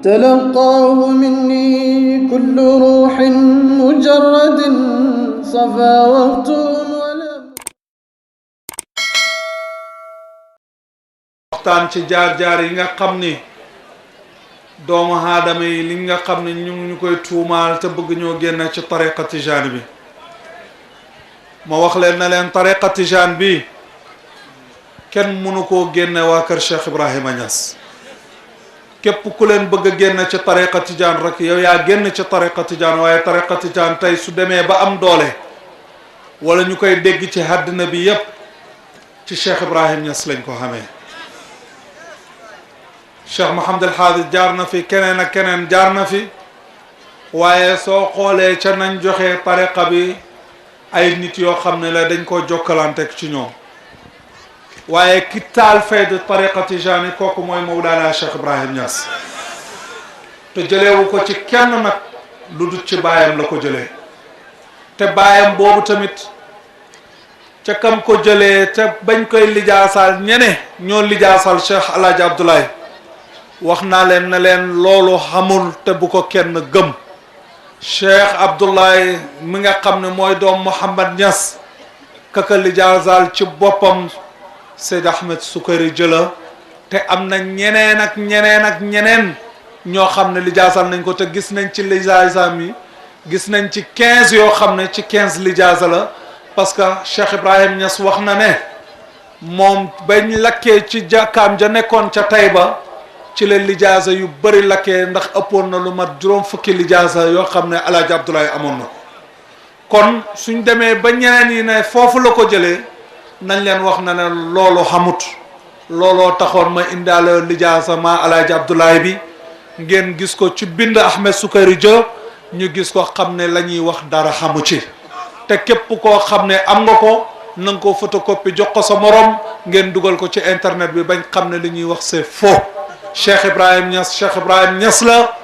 تلقاه مني كل روح مجرد صفا وطول ولم. waxtaan ci jaar-jaar yi nga xam ni doomu aadama yi li nga xam ne ñu koy tuumaal te bëgg ñoo génn ci tariqa tijaan bi ma wax leen na leen tariqa tijaan bi kenn mënu koo génne waa kër Cheikh Ibrahima Niass képp ku leen bëgg a génn ci tariqa tijaan rek yow yaa génn ci tariqa tijaan waaye tariqa tijaan tey su demee ba am doole wala ñu koy dégg ci àddina bi yépp ci Cheikh Ibrahima Niass lañ ko xamee Cheikh Mouhamadul Haafis jaar na fi keneen ak keneen jaar na fi waaye soo xoolee ca nañ joxe tariqa bi ay nit yoo xam ne la dañ koo jokkalanteeg ci ñoom waaye ki taal faydu tariqa tijaani kooku mooy Mawlaana Cheikh Ibrahim Niass te jëleewu ko ci kenn nag lu dul ci baayam la ko jëlee te baayam boobu tamit ca kam ko jëlee te bañ koy lijaasaal ñene ñoo lijaasaal Cheikh Alaaji Abdoulaye wax naa leen ne leen loolu xamul te bu ko kenn gëm Cheikh Abdoulaye mi nga xam ne mooy doom Mouhamad Niass kaka lijaasaal ci boppam Seyd Ahmed Sukari jëla te am na ñeneen ak ñeneen ak ñeneen ñoo xam ne lijaasal nañ ko te gis nañ ci lijaasa mi gis nañ ci 15 yoo xam ne ci 15 lijaasa la parce que Cheikh Ibrahim Niass wax na ne moom bañ lakkee ci jàkkaam ja nekkoon ca Tayba ci leen lijaasa yu bëri lakkee ndax ëppoon na lu mat juróom fukki lijaasa yoo xam ne Alaaji Abdoulaye amoon na ko kon suñ demee ba ñeneen yi ne foofu la ko jëlee nañ leen wax na ne loolu xamut looloo taxoon ma indaale lijaasa ma Alaaji Abdoulaye bi ngeen gis ko ci bind Ahmed Sukari Dia ñu gis ko xam ne la ñuy wax dara xamu ci te képp koo xam ne am nga ko na nga ko photocopie jox ko sa morom ngeen dugal ko ci internet bi bañ xam ne li ñuy wax c'est faux Cheikh Ibrahim Niass la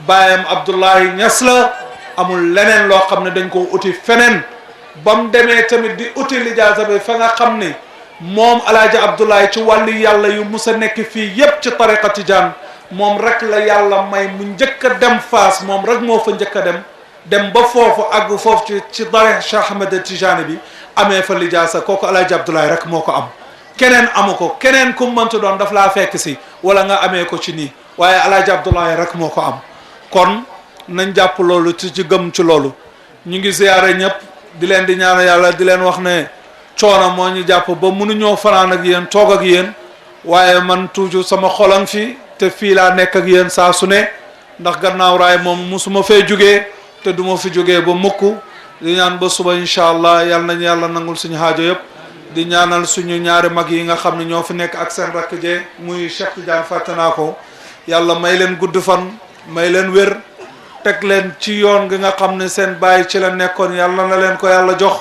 baayam Abdoulaye Niass la amul leneen loo xam ne dañ ko uti feneen ba mu demee tamit di uti lijaasa bi fa nga xam ne moom Alaaji Abdoulaye ci wàllu yàlla yu musa nekk fii yépp ci tariqa tijaan moom rek la yàlla may mu njëkk a dem Faas moom rek moo fa njëkk a dem ba foofu àgg foofu ci tariqa Cheikh Ahmed Tijaani bi amee fa lijaasa kooku Alaaji Abdoulaye rek moo ko am keneen amu ko keneen ku mënta doon daf laa fekk si wala nga amee ko ci nii waaye Alaaji Abdoulaye rek moo ko am kon nañ jàpp loolu ci gëm ci loolu ñu ngi ziyaare ñëpp di leen di ñaan yàlla di leen wax ne coono moo ñu jàpp ba mënuñoo fanaan ak yéen toog ak yéen waaye man toujours sama xolam fi te fii laa nekk ak yéen saa su ne ndax gannaaw raay moom musuma fee jógee te duma fi jógee ba mukk di ñaan ba suba incha allah yal nañu yàlla nangul suñu xaajo yëpp di ñaanal suñu ñaari mag yi nga xam ne ñoo fi nekk ak seen rakk jee muy Cheikh Tidiane fàtte naa ko yàlla may leen gudd fan may leen wér teg leen ci yoon gi nga xam ne seen baay ci la nekkoon yàlla na leen ko yàlla jox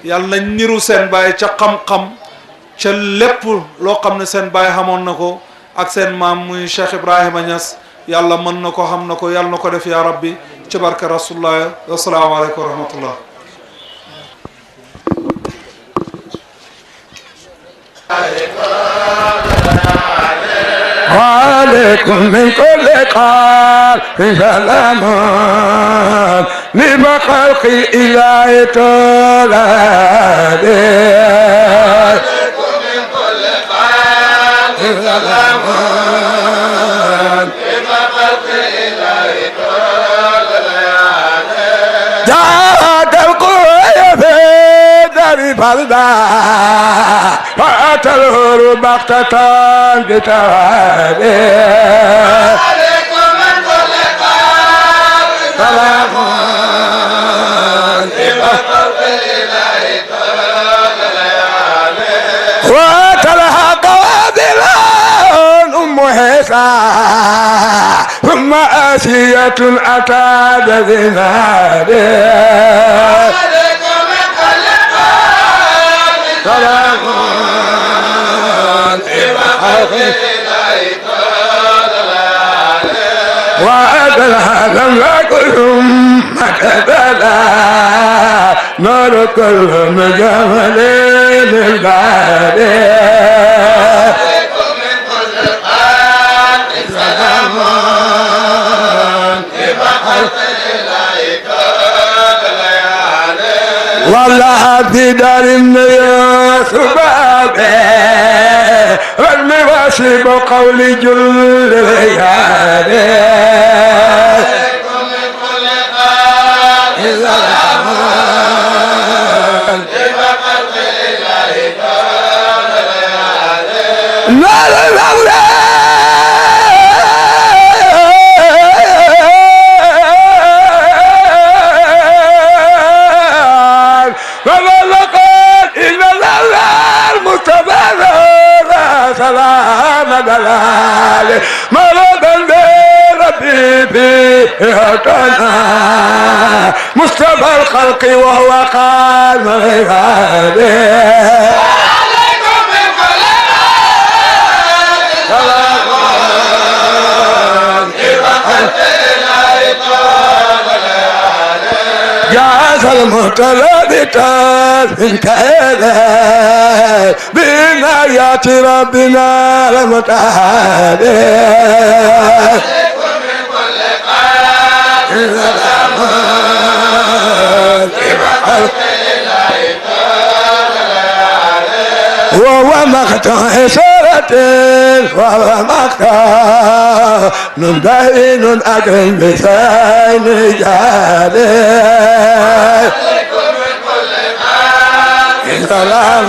yàlla na niru seen baay ca xam-xam ca lépp loo xam ne seen baay xamoon na ko ak seen maam muy Cheikh Ibrahima Niass yàlla mën na ko xam na ko yàlla na ko def yaa rabbi ci barke rasulullah wasalaamaaleykum wa rahmatullah وعليكم من كل قال سلام من خلق إله تعالى عليكم من كل قال سلام من خلق إله تعالى جاءت القوي في دار بلدا فأتى الهر بغتة بتوالي عليكم من كل قال سلام من خلق إله تعالى وتلحق وابلا أم حيسى ثم آسية أتى بذنابه عليكم من كل قال سلام من خلق إله تعالى وأدلها لم لكم مكبلا نار كل مجمل للبالي عليكم من كل قال سلام الله في دار الناس بابه رغم واسب قول جل رياده سلام دلال مرضا بربي بيهتنا مصطفى الخلق وهو قال مغيره جاز المطلب من كذا بنايات ربنا المتعالي من كل قال وهو مقطع إشارة وهو مقطع نمدين أكرم بسين جالي من كل قال سلام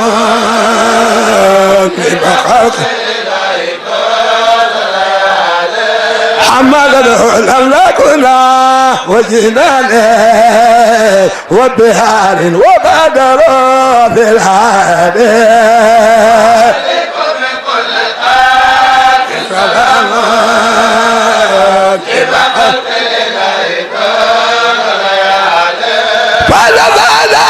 بخلق حمد الأملاكنا وجنانه وبهار وبدر في العالي من كل قال سلام بخلق فلا بلا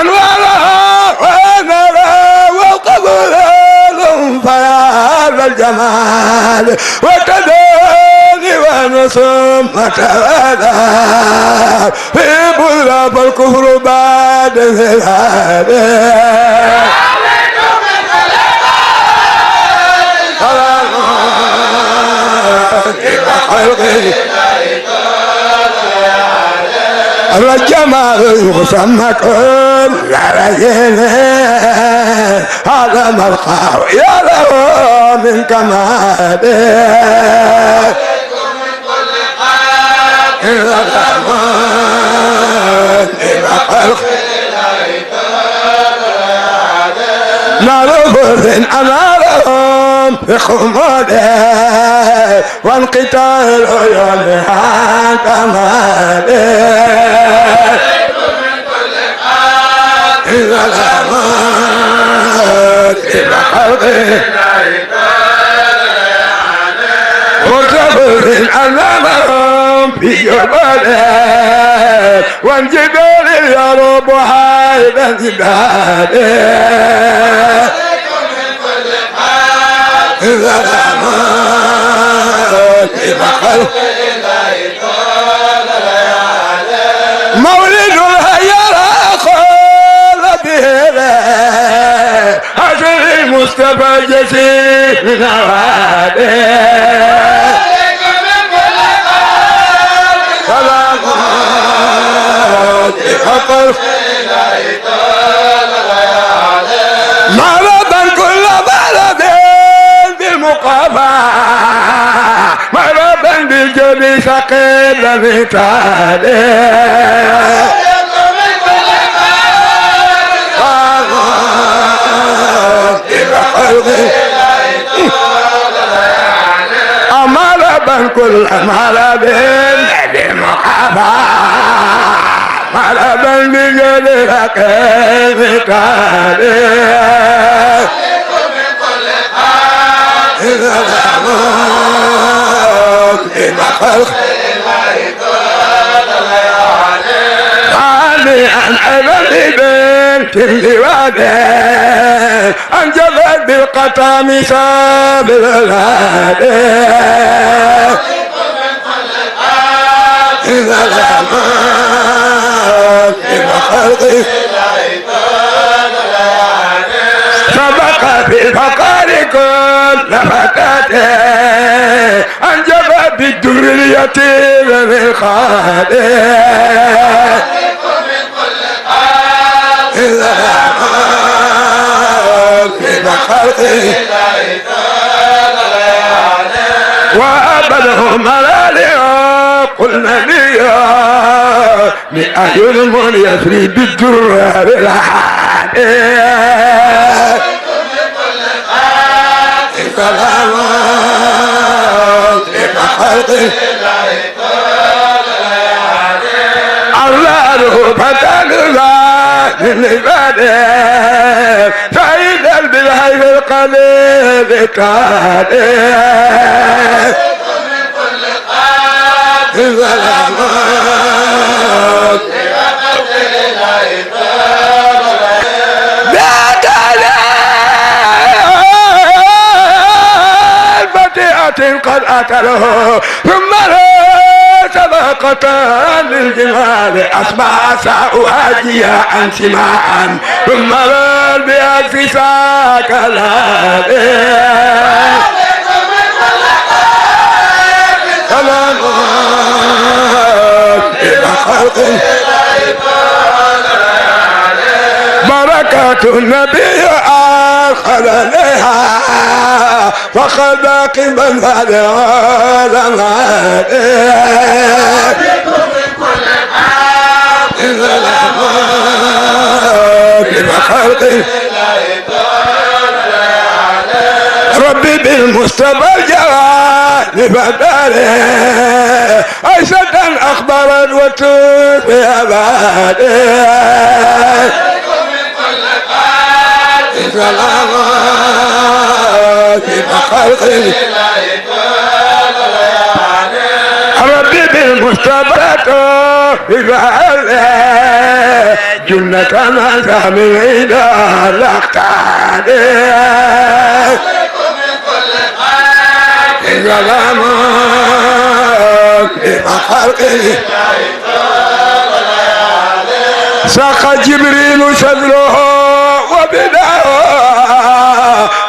أنوارها ونرى وقبل فيا الجمال وتداني ونصم وتولى في بلغ الكفر بعد ذلك الجمال يسمى كل رجل هذا ملقاه يا له من كماله من كل قال إذا نعرف من أمالهم بخموده وانقطاع العيون عن كماله من كل قال إذا الأمان إلى خلقه وارتبط أمامهم في جباله والجبال يرب حيدا جباله من كل قال إذا الأمان إلى خلقه مولد الهيرة قال به حسن المصطفى جسيم نواده من كل قال سلام حقر مرضا كل مرض بالمقابة مرضا بالجبي ثقيل مثاله مرضا كل مرض بالمقابة مرضا بالجبي ثقيل مثاله من كل قال إذا الأمان إلى خلق علي أن أبدي بنت اللواده أنجبت بالقطام سابل الهاده من كل قال إذا الأمان إلى خلقه سبق في الفقر كل فتاته بيتي للخالق من كل قلب إذا من خلقه وأبلهم ملاليا قلنا لي لأهل المن يسري بالدرار الحال سلامات لخلقه الله فتن الله للعباد سعيدا بالهيب القليل كان سلامات لا تنال فتيات قد أتله ثم سبقة للجمال أسمع سأهاجيها عن سماعا ثم بأكس ساكلال بركة النبي آخر لها فقد قبل هذا ربي بالمصطفى الجواد بدره عيشة أخبرت وتوفي أباده سلامات بخلقه ربي بالمصطفى بفعله جنة ما من إلى الأقتال سلامات بخلقه ساق جبريل صدره وبداه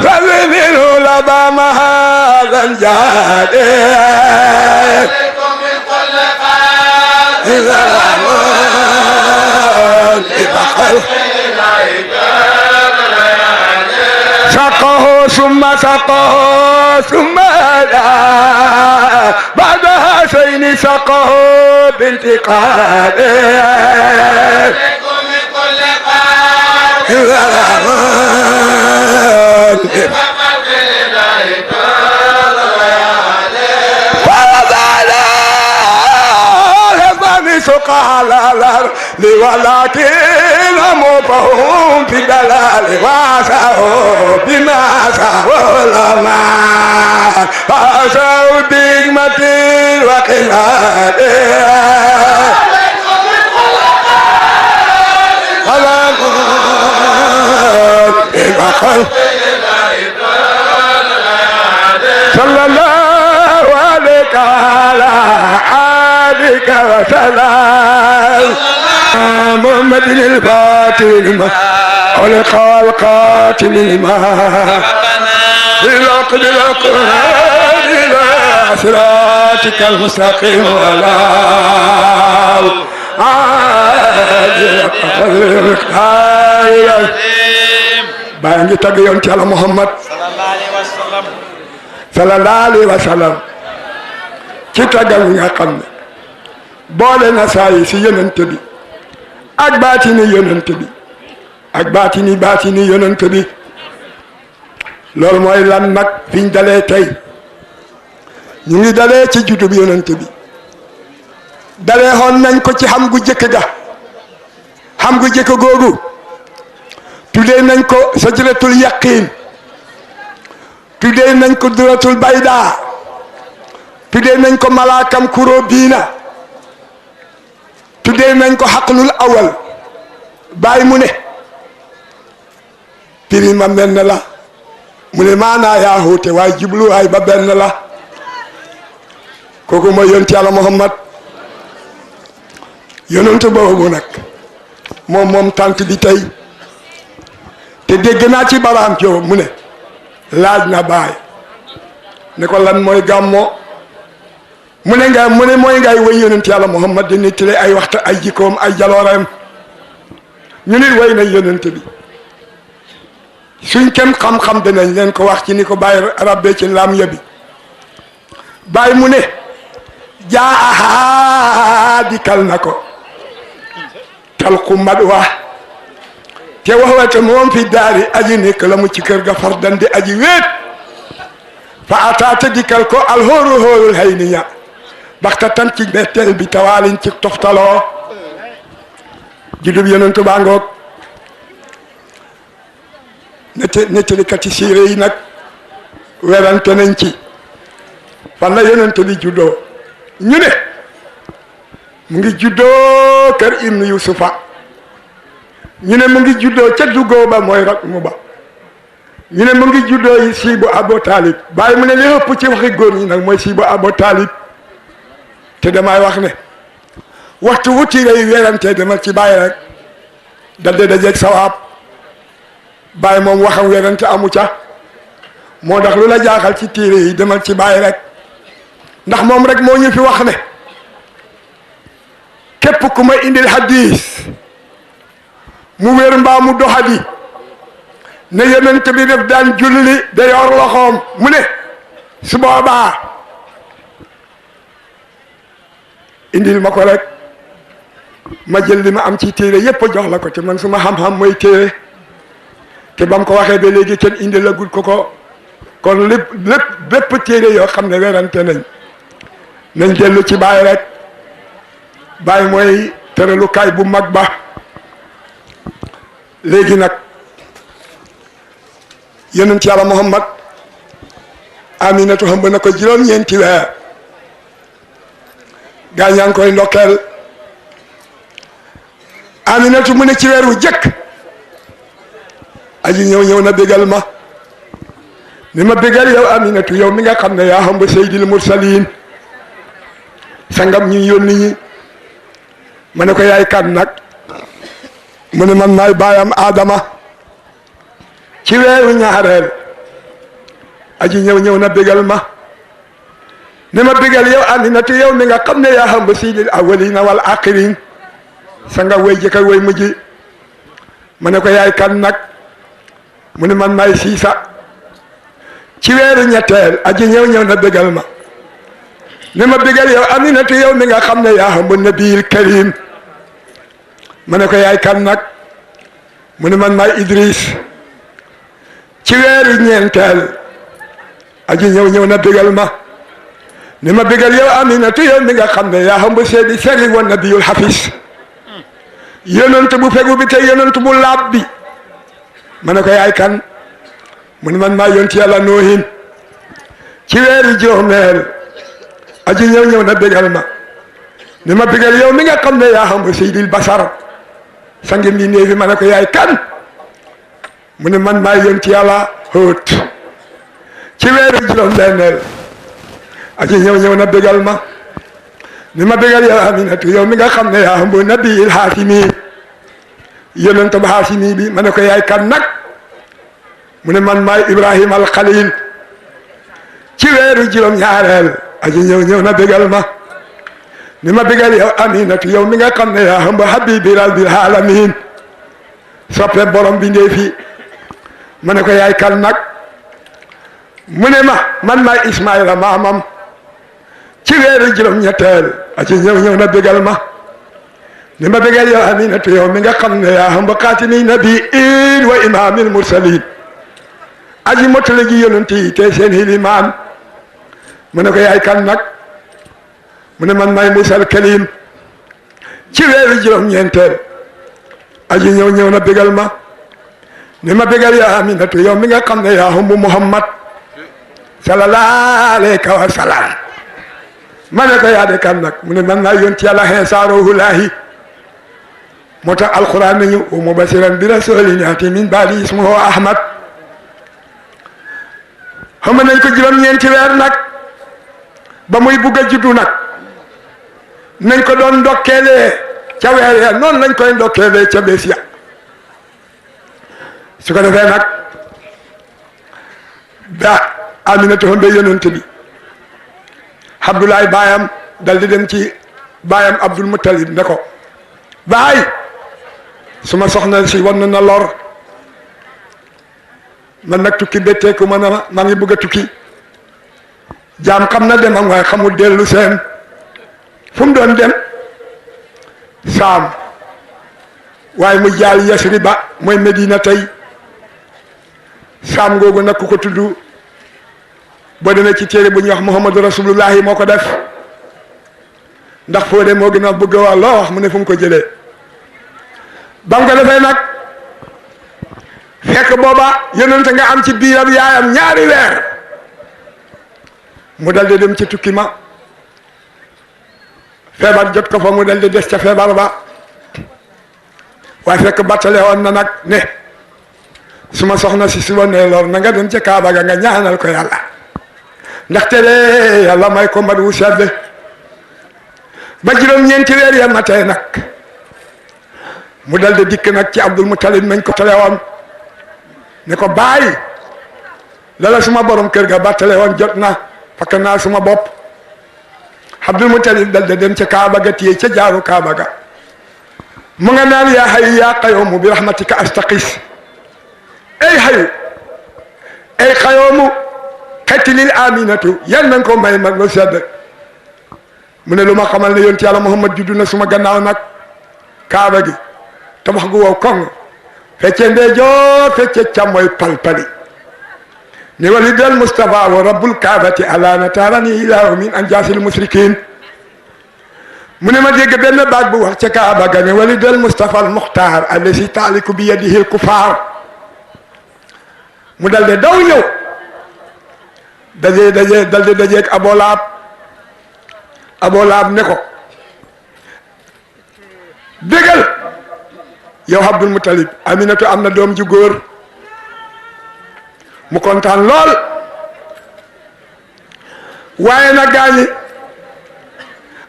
فمنه لبى هذا الجاد سقه ثم سقه ثم لا بعدها سين سقه بانتقال سقال الأرض ولكن مفهوم في دلال واسعه بما سهو لما فاسعه بحكمة وقلال صلى الله عليك وعلى آلك وسلام محمد الفاتح لما خلق القاتل لما بالعقد الأقرار إلى صراطك المستقيم ولا Baye ngi tagg yoon ci Yàlla Muhammad sallallahu alayhi wa sallam ci taggal nga xam ne boole na saa yi si yonent bi ak baatini yonent bi ak baatini yonent bi loolu mooy lan nag fiñ dalee tey ñu ngi dalee ci juddub yonent bi dalee xoon nañ ko ci xam gu jëkk ga xam gu jëkk googu tuddee nañ ko sajratul yaqin tuddee nañ ko duratul bayda tuddee nañ ko malaakam kuro biina tuddee nañ ko xaqlul awal Baye mu ne piri ma benn la mu ne maanaa yaa xuute waaye jubluwaay ba benn la kooku mooy yonent Yàlla Muhammad yonent boobu nag moom tant bi tey te dégg naa ci baraam coow mu ne laaj na Baye ne ko lan mooy gàmmo mu ne mooy ngay way yonent yàlla Muhammad di nettali ay waxta ay jikkoom ay jalooreem ñu nit way nañ yonent bi suñ kenn xam-xam dinañ leen ko wax ci ni ko Baye rabbee ci laam yabi Baye mu ne jaa dikal na ko talku mad wax te waxwate moom fi daari aji nekk la mu ci kër ga far dandi aji wéet fa ataate dikal ko alxóoru xóorul hay niya baxta tan ci betteel bi tawaalin ci toftaloo judub yonentu baa ngoog nettalikat ci siire yi nag werante nañ ci fan la yonent bi juddoo ñu ne mu ngi juddoo kër ibnu yusufa ñu ne mu ngi juddoo ca dugoo ba mooy rak mu ba ñu ne mu ngi juddoo yi siibu abo taalib Baye mu ne li ëpp ci waxi góor ñi nag mooy siibu abo taalib te damay wax ne waxtu wu tiire yi werante demal ci Baye rek dalde dajeeg sawaab Baye moom waxam werante amu ca moo tax lu la jaaxal ci tiire yi demal ci Baye rek ndax moom rek moo ñu fi wax ne képp ku ma indil hadis mu wér mbaa mu doxadi ne yonent bi def daan julli da yor loxoom mu ne su boobaa indil ma ko rek ma jël li ma am ci téere yépp jox la ko te man suma xam-xam mooy téere te bam ko waxee ba léegi kenn indil la gul ko kon bépp téere yoo xam ne werante nañ dellu ci Baye rek Baye mooy tëralukaay bu mag ba léegi nag yonent yàlla Muhammad Aminatu xam na ko juróom-ñeenti weer gaa ñaa ngi koy ndokkeel Aminatu mu ne ci weer wu jëkk aji ñëw na bégal ma ni ma bégal yow Aminatu yow mi nga xam ne yaa xam ba Seydil Mursalin sangam ñu yónni ñi ma ne ko yaay kan nag mu ne man maay baayam Adama ci weeru ñaareel aji ñëw na bégal ma ne ma bégal yow Aminatu yow mi nga xam ne yaa xam ba Seydil awwalina wal axirin sanga way jëkk a way mujj ma ne ko yaay kan nag mu ne man maay Siisa ci weeru ñetteel aji ñëw na bégal ma ne ma bégal yow Aminatu yow mi nga xam ne yaa xam ba Nabiyil Karim ma ne ko yaay kan nag mu ne man maay Idris ci weeru ñeenteel aji ñëw na bégal ma ne ma bégal yow Aminatu yow mi nga xam ne yaa xam ba seedi seri wa Nabiyul Hafiz yonent bu fegu bi te yonent bu laab bi ma ne ko yaay kan mu ne man maa yonti yàlla Noohin ci weeru juróomeel aji ñëw na bégal ma ne ma bégal yow mi nga xam ne yaa xam ba Seydil Basar sangi mbi néefi ma ne ko yaay kan mu ne man maa yonti yàlla Hóot ci weeru juróom-benneel aji ñëw na bégal ma ni ma bégal yow Aminatu yow mi nga xam ne yaa xam ba Nabiyil Haasimi yonent ba Haasimi bi ma ne ko yaay kan nag mu ne man maay Ibrahima al Khalil ci weeru juróom-ñaareel aji ñëw na bégal ma ni ma bégal yow Aminatu yow mi nga xam ne yaa xam ba Habibi rabbil alamin soppe borom bi ndee fi ma ne ko yaay kan nag mu ne ma man maay Ismaïla maamam ci weeru juróom-ñetteel aji ñëw na bégal ma ni ma bégal yow Aminatu yow mi nga xam ne yaa xam ba xaatimi nabiin wa imaamil mursalin aji mottali ji yonent yi te seen hilimaan mu ne ko yaay kan nag mu ne man may Musal Kalim ci weeru juróom-ñeenteel aji ñëw na bégal ma ni ma bégal yow Aminatu yow mi nga xam ne yaa xam bu Muhammad sallallahu alayhi wa sallam ma ne ko yaa de kan nag mu ne man naa yonti yàlla Iisaa ruuhullaahi moo tax alquran nañu wa mubashiran bi rasulin yaati min ba'di ismuhu Ahmad xam nañ ko juróom-ñeenti weer nag ba muy bugg a juddu nag nañ ko doon ndokkeelee ca weer ya noonu lañ koy ndokkeelee ca bés ya su ko defee nag ba Aminatu xam ba yonent bi Abdoulaye baayam dal di dem ci baayam Abdul Muttalib ne ko Baye suma soxna si wan na lor man nag tukki betteeku ma na maa ngi bëgg a tukki jaam xam na demam waaye xamul dellu seen fu mu doon dem saam waaye mu jaal Yasriba mooy Medina tey saam googu nag ku ko tudd boo demee ci téere bu ñuy wax Muhammadu Rasulullahi moo ko def ndax foo de moo gën a bëgg wax loo wax mu ne fu mu ko jëlee ba mu ko defee nag fekk booba yonente nga am ci biiram yaayam ñaari weer mu dal di dem ci tukki ma feebar jot ko fa mu dal di des ca feebar ba waaye fekk battale woon na nag ne su ma soxna si suba nee lor na nga dem ca Kaaba ga nga ñaanal ko yàlla ndaxte de yàlla may ko mbat wu sedd ba juróom-ñeenti weer ya ma tey nag mu dal di dikk nag ci Abdul Muttalib mañ ko tale woon ne ko Baye lala suma borom kër ga battale woon jot na fakk naa suma bopp Abdul Muttalib dal di dem ca Kaaba ga téye ca jaaru Kaaba ga mu nga naan yaa hayyu yaa qayyuumu bi rahmatika astaqis ay hayu ay qayyuumu xettilil aminatu yal nañ ko may mag lu sedd mu ne lu ma xamal ne yonent yàlla Muhammad juddu na suma gannaaw nag Kaaba gi tabax gu wow koŋ fecce ndeejoor fecce càmmooy palpali ne walidal Mustafa wa rabbul kaabati alana tarani ilaahu min anjaasil musrikin mu ne ma dégg benn baat bu wax ca Kaaba ga ne walidal Mustafa al Muxtaar allasi taaliku bi yadihi al kufaar mu dal de daw ñëw dal de dajeeg Aboo Laab ne ko déggal yow Abdul Muttalib Aminatu am na doom ju góor mu kontaan lool waaye nag gaañi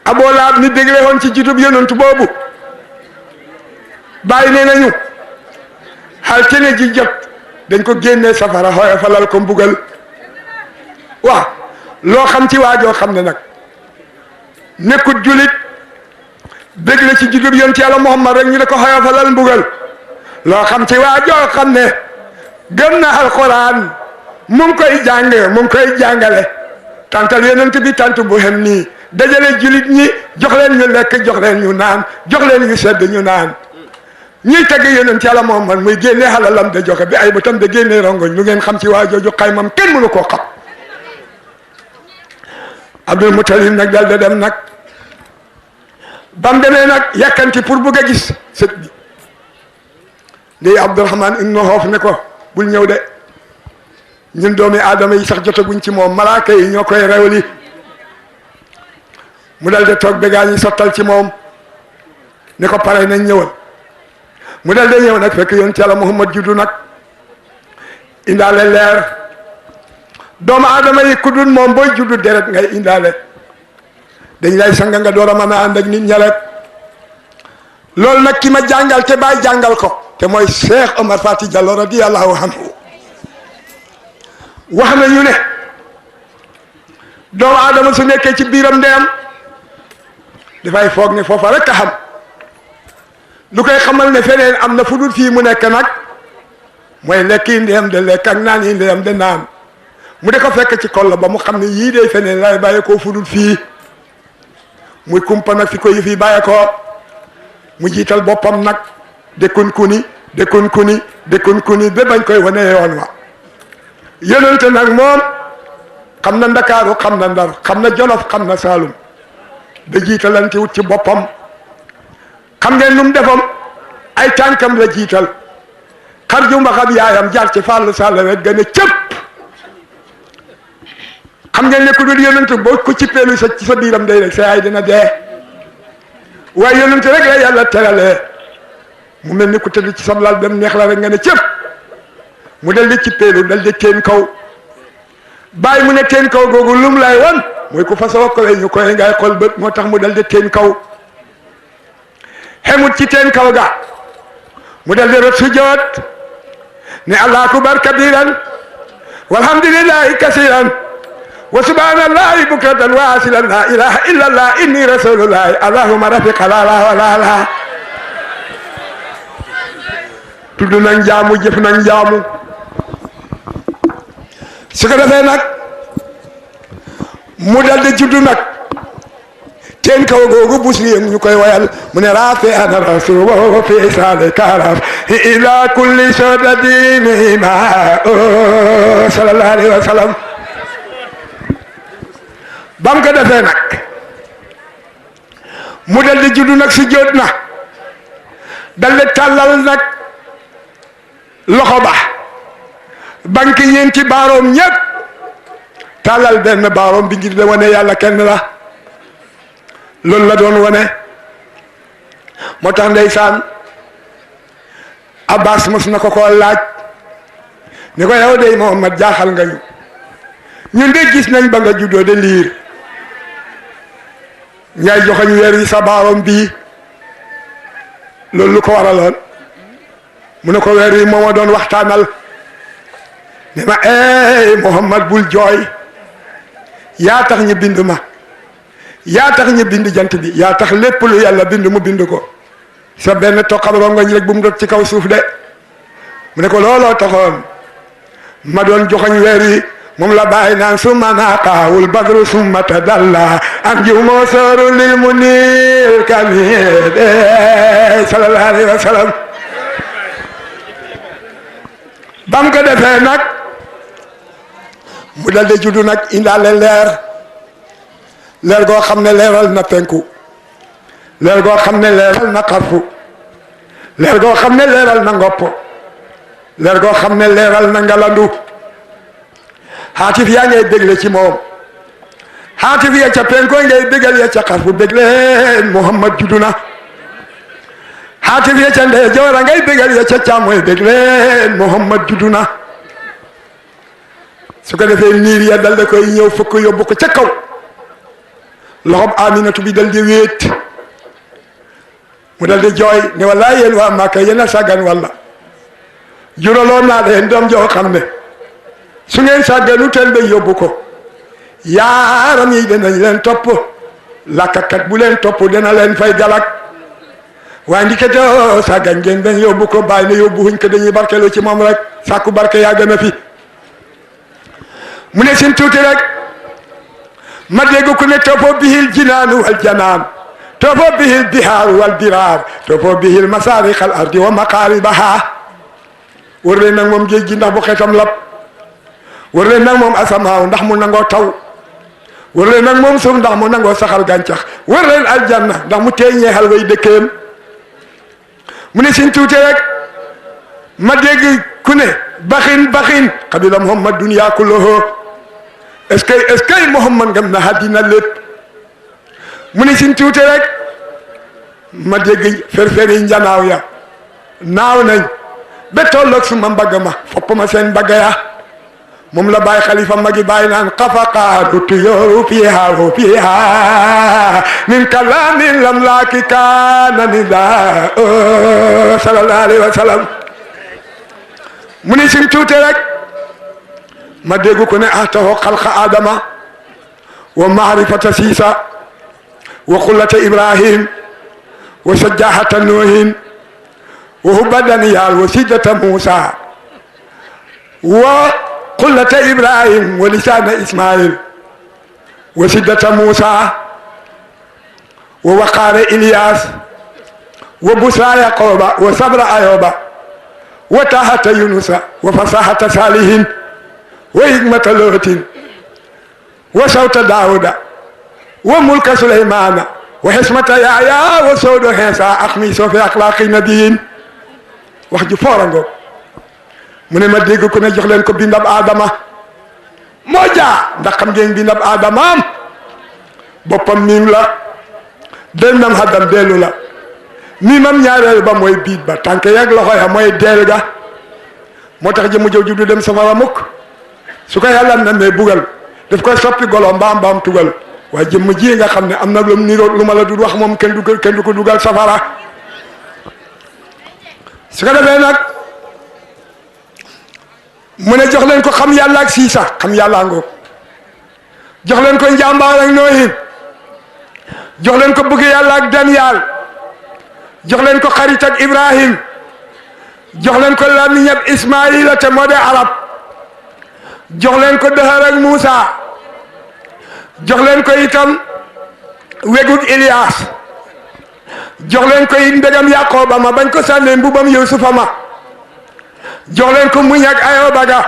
Aboo Laab ni dégle woon ci jitub yonent boobu bàyyi nee nañu xal tene ji jot dañ ko génnee safara xooye falal ko mbugal waaw loo xam ci waajoo xam ne nag nekkut julit dégle ci jitub yonent Yàlla Muhammad rek ñu ne ko xooye falal mbugal loo xam ci waajoo xam ne gëm na alquran mu ngi koy jàng mu ngi koy jàngale tantal yonent bi tant bu xem nii dajale julit ñi jox leen ñu lekk jox leen ñu naan jox leen ñu sedd ñu naan ñuy tagg yonent Yàlla Muhammad muy génnee xalalam de joxe bi ay bëtam de génnee rongoñ lu ngeen xam ci waa jooju xaymam kenn mënu koo xam Abdul Muttalib nag dal de dem nag bam demee nag yàkkanti pour bugg a gis sët bi ndey Abdurahman ibnu Xoof ne ko bul ñëw de ñun doomi aadama yi sax jotaguñ ci moom malaaka yi ñoo koy rewli mu dal de toog bégaa ñi sottal ci moom ne ko pare nañ ñëwal mu dal de ñëw nag fekk yonent Yàlla Muhammad juddu nag indaale leer doomu aadama yi ku dul moom booy juddu deret ngay indaale dañ lay sanga nga door a mën a ànd ak nit ña rek loolu nag ki ma jàngal te Baay jàngal ko te mooy Cheikh Omar Fati Diallo radiyallahu anhu wax nañu ne doomu aadama su nekkee ci biiram ndeyam dafay foog ne foofa rek a xam lu koy xamal ne feneen am na fu dul fii mu nekk nag mooy lekk yi ndeyam de lekk ak naan yi ndeyam de naan mu de ko fekk ci kol ba mu xam ne yii de feneen lay bàyyi koo fu dul fii muy kumpa nag fi ko yi fii bàyyi ko mu jiital boppam nag dëkkun kuni ba bañ koy wane yoon wa yonente nag moom xam na Ndakaaru xam na Ndar xam na Jolof xam na Saalum da jiitalante wut ci boppam xam ngeen nu mu defam ay tànkam la jiital xar ju mbaxab yaayam jaar ci fàll sàll wet gën a cëpp xam ngeen ne ku dul yonente boo ko cippeelu ci sa biiram day rek sa yaay dina dee waaye yonente rek la yàlla teralee mu mel ni ku tëdd ci sablal dem neex la rek nga ne cëpp mu dal di cippeelu dal di teen kaw bàyyi mu ne teen kaw googu lum lay wan mooy ku fasoo ko ñu koy ngay xol bët moo tax mu dal di teen kaw xemut ci teen kaw ga mu dal di rot sujjoot ne allahu akbar kabiran walhamdulillahi kasiran wa subhanallahi bukratan wa asilan la ilaha illa allah inni rasulullahi allahumma rafiqa la la la la tudd nañ jaamu jëf nañ jaamu su ko defee nag mu dal di juddu nag teen kaw googu bus li ñu koy wayal mu ne rafi ana rasul wa fi sale karaf ila kulli sadadin ma sallallahu alayhi wa sallam bam ko defee nag mu dal di juddu nag si jóot na dal di tàllal nag loxo ba banque ñeenti baaroom ñépp tàllal benn baaroom bi ngir de wane yàlla kenn la loolu la doon wane moo tax ndeysaan Abbas mos na ko koo laaj ni ko yow de Muhammad jaaxal nga ñu ñun de gis nañ ba nga juddoo de liir ngay joxoñ weer yi sa baaroom bii loolu lu ko waraloon mu ne ko weer yi moo ma doon waxtaanal ne ma Muhammad bul jooy yaa tax ñu bind ma yaa tax ñu bind jant bi yaa tax lépp lu yàlla bind mu bind ko sa benn toqab rongoñ rek bu mu dot ci kaw suuf de mu ne ko looloo taxoon ma doon joxoñ weer yi moom la bàyyi naan summa naqaawul badru summa tadalla am jiw moo sooru lil mu niil kamid sallallahu alayhi wa sallam bam ko defee nag mu dal di juddu nag indaale leer goo xam ne leeral na penku leer goo xam ne leeral na xarfu leer goo xam ne leeral na ngopp leer goo xam ne leeral na ngalandu xaatif yaa ngay bégle ci moom xaatif ya ca penku ngay bégal ya ca xarfu bégle Muhammad juddu na xaatif ya ca ndeyjoor a ngay bégal ya ca càmmoñ bégle Muhammad juddu na su ko defee niir ya dal da koy ñëw fukk yóbbu ko ca kaw loxob Aminatu bi dal di wéet mu dal di jooy ne wallaay yéen waa Màkka yéen a sàggan walla juraloon naa leen doom joo xam ne su ngeen sàgganu teen ba yóbbu ko yaaram yi danañ leen topp lakkakat bu leen topp dana leen fay galak waaye ndiketoo sàggan ngeen ben yóbbu ko bàyyi ne yóbbu huñ ko dañuy barkelu ci moom rek sàkku barke yaa gën a fi mu ne sin tuuti rek ma dégg ku ne toppoo bihil jinaanu wal janaan toppoo bihil bihaaru wal biraar toppoo bihil masaariqal ardi wa maqaaribaha wër leen nag moom géej gi ndax bu xetam lab wër leen nag moom asamaaw ndax mu nangoo taw wër leen nag moom suuf ndax mu nangoo saxal gàncax wër leen aljanna ndax mu teey ñeexal way dëkkeem mu ne sin tuuti rek ma dégg ku ne baxin xabila Muhammad dunya kulluhu est-ce que Muhammad ngam na àddina lépp mu ne sin tuuti rek ma dégg ferferi njanaaw ya naaw nañ ba tolloog suma mbagg ma fopp ma seen mbagg ya moom la Baye Khalifa magi Baye naan xafaqaatu tuyooru fiha min kalaamin lam laaki kaana nidaa sallallahu alayhi wa sallam mu ne sin tuuti rek ma dégg ko ne ahtahu xalqa adama wa maarifata siisa wa xullata ibrahim wa sajjahata nuuhin wa hubba daniyal wa siddata muusa wa xullata ibrahim wa lisaana ismail wa siddata muusa wa waqaara ilyas wa busra yaqooba wa sabra ayoba wa tahata yunusa wa fasahata salihin wa hikmata lootin wa sawta daawuda wa mulka sulaymana wa xismata yaaya wa soodo xeesa ak mi soo fi axlaaqi nabiyin wax ju foorango mu ne ma dégg ku ne jox leen ko bindab Adama moo jaa ndax xam ngeen bindab Adamaam boppam miim la dennam haddam dellu la miimam ñaareel ba mooy biit ba tànk yeeg loxo ya mooy deel ga moo tax jëmu jëw ju du dem safara mukk su ko yàlla na mee bugal daf koy soppi golo mbaam tugal waaye jëmm ji nga xam ne am na lu niroo lu ma la dul wax moom kenn du ko dugal safara su ko defee nag mu ne jox leen ko xam yàlla ak siisa xam yàlla ngoog jox leen ko njàmbaar ak nooyin jox leen ko bëgg yàlla ak Daniel jox leen ko xarit ak Ibrahim jox leen ko lamiñab Ismaïla te moo de arab jox leen ko dëhër ak Moussa jox leen ko itam wegug Ilias jox leen ko it mbégam Yaqooba ma bañ ko sànnee mbubam Yusufa ma jox leen ko muñ ak Ayoba ga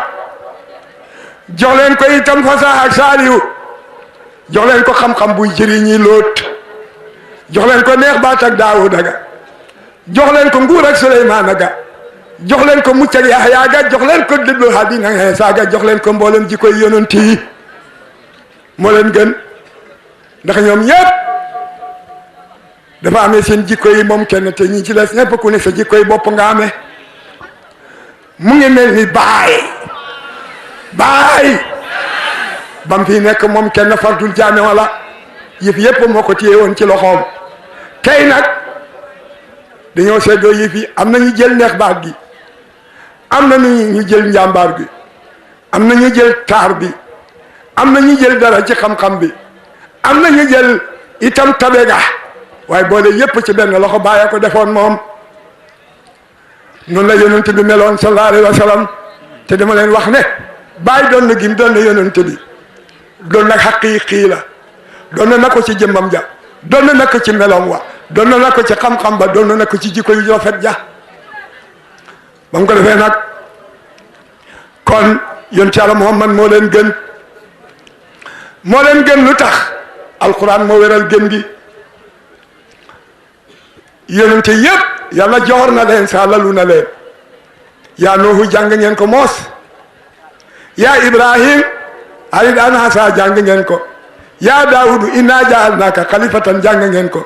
jox leen ko itam fasax ak Saaliyu jox leen ko xam-xam buy jëriñi Lóot jox leen ko neex baat ak Daawuda ga jox leen ko nguur ak Suleymaana ga jox leen ko mucc ak Yaxya ga jox leen ko dëddu àddina Iisaa ga jox leen ko mboolem ji koy yonent yi moo leen gën ndax ñoom ñëpp dafa amee seen jikko yi moom kenn te ñi ci des ñëpp ku ne sa jikko yi bopp nga amee mu ngi mel ni baay bam fii nekk moom kenn fardul jaame wala yëf yëpp moo ko téye woon ci loxoom tey nag dañoo seddoo yëf yi am na ñu jël neex baat gi am na ñu jël njàmbaar gi am na ñu jël taar bi am na ñu jël dara ci xam-xam bi am na ñu jël itam tabe ga waaye boole yépp ci benn loxo Baye ko defoon moom noonu la yonent bi meloon sallallahu alayhi wa sallam te dama leen wax ne Baye doon na gim doon na yonent bi doon na xaqiiqi la doon na ko ci jëmmam ja doon na ko ci meloom wa doon na ko ci xam-xam ba doon na ko ci jikko yu rafet ja ba mu ko defee nag kon yonent Yàlla Muhammad moo leen gën lu tax alquran moo wéral gën gi yonente yépp yàlla joxor na leen sa lalu na leen yaa Nuuhu jàng ngeen ko moos yaa Ibrahim arid anasa jàng ngeen ko yaa Daawudu inna jaalnaaka xalifatan jàng ngeen ko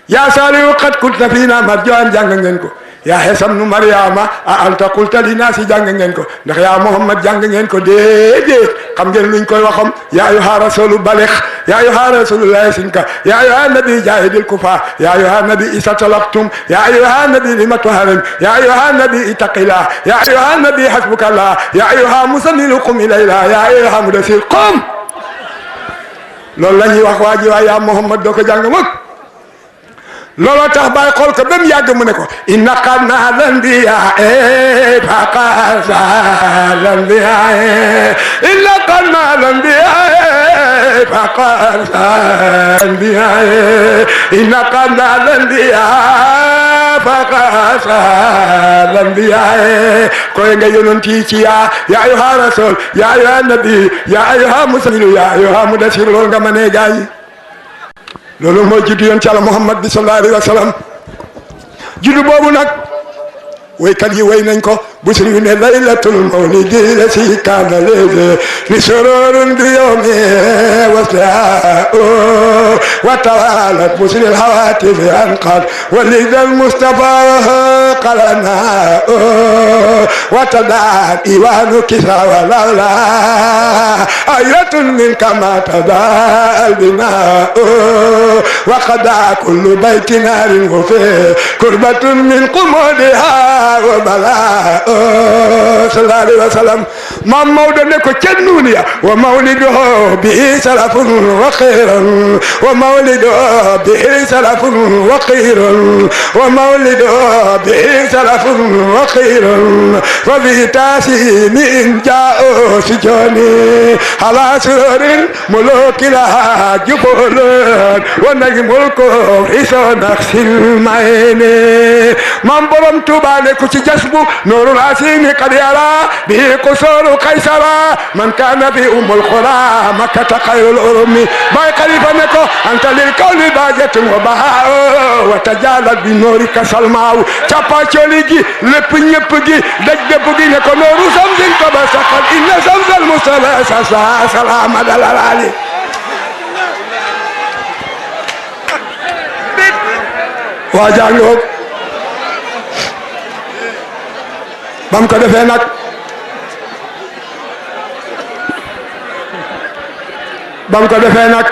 yaa Saalihu qad kunta fiina marjuwan jàng ngeen ko yaa Iisaa ibnu Maryama a anta qulta linnaasi jàng ngeen ko ndax yaa Muhammad jàng ngeen ko déedéet xam ngeen luñ koy waxam yaa ayyuha rasulu balix yaa ayyuha rasulu laa yasinka yaa ayyuha nabi jaahidil kufaar yaa ayyuha nabi isa talaqtum yaa ayyuha nabi lima tuharrim yaa ayyuha nabi ittaqillah yaa ayyuha nabi hasbukallah yaa ayyuha muzammil qum ilayla yaa ayyuha mudassir qum loolu la ñuy wax waa ji waaye yaa Muhammad doo ko jàng mukk looloo tax Baye xool ko ba mu yàgg mu ne ko inna qanaa lanbiyaa faqasa lanbiyaa inna qanaa lanbiyaa faqasa lanbiyaa inna qanaa lanbiyaa faqasa lanbiyaa koy nga yonent yi ci yaa ayyuha rasul yaa ayyuha nabi yaa ayyuha muzammil yaa ayyuha mudassir loolu nga mënee gaañ loolu mooy juddu yoon ci Yàlla Muhammad bi sallallahu alayhi wa sallam juddu boobu nag waykat yi way nañ ko bu sëriñ ne laylatul mawlidi la si kaana léegi li sororun bi yawmi wasla wa tawalat muslil hawatif anqad walidal mustafa qalana wa tadan iwanu kisra wa lawla ayatun min kama tabal bina wa qada kullu bayti narin wa fi kurbatun min qumudiha wa bala sallallahu alayhi wa sallam maam Maodo ne ko ca nuuniya wa mawliduhu bihi salafun wa xayrun wa mawliduhu bihi salafun wa xayrun wa mawliduhu bihi salafun wa xayrun wa bihi taasimin jaa'u sijoni ala sururin mulukilaha jubolon wa najmul kufri sonaksil mayni maam borom Tuuba ne ku ci jasbu nuurul asimi qad yara bihi qusuru qaysara man kana bi ummul qura makkata khayrul urumi Baye Khalifa ne ko anta lil kawni bajatun wa bahaa wa tajalat bi nuurika salmaaw cappa coli gi lépp ñëpp gi daj dëpp gi ne ko nooru samsin tabasaqat inna samsal musala sa salama dalalali waa jàngoog bam ko defee nag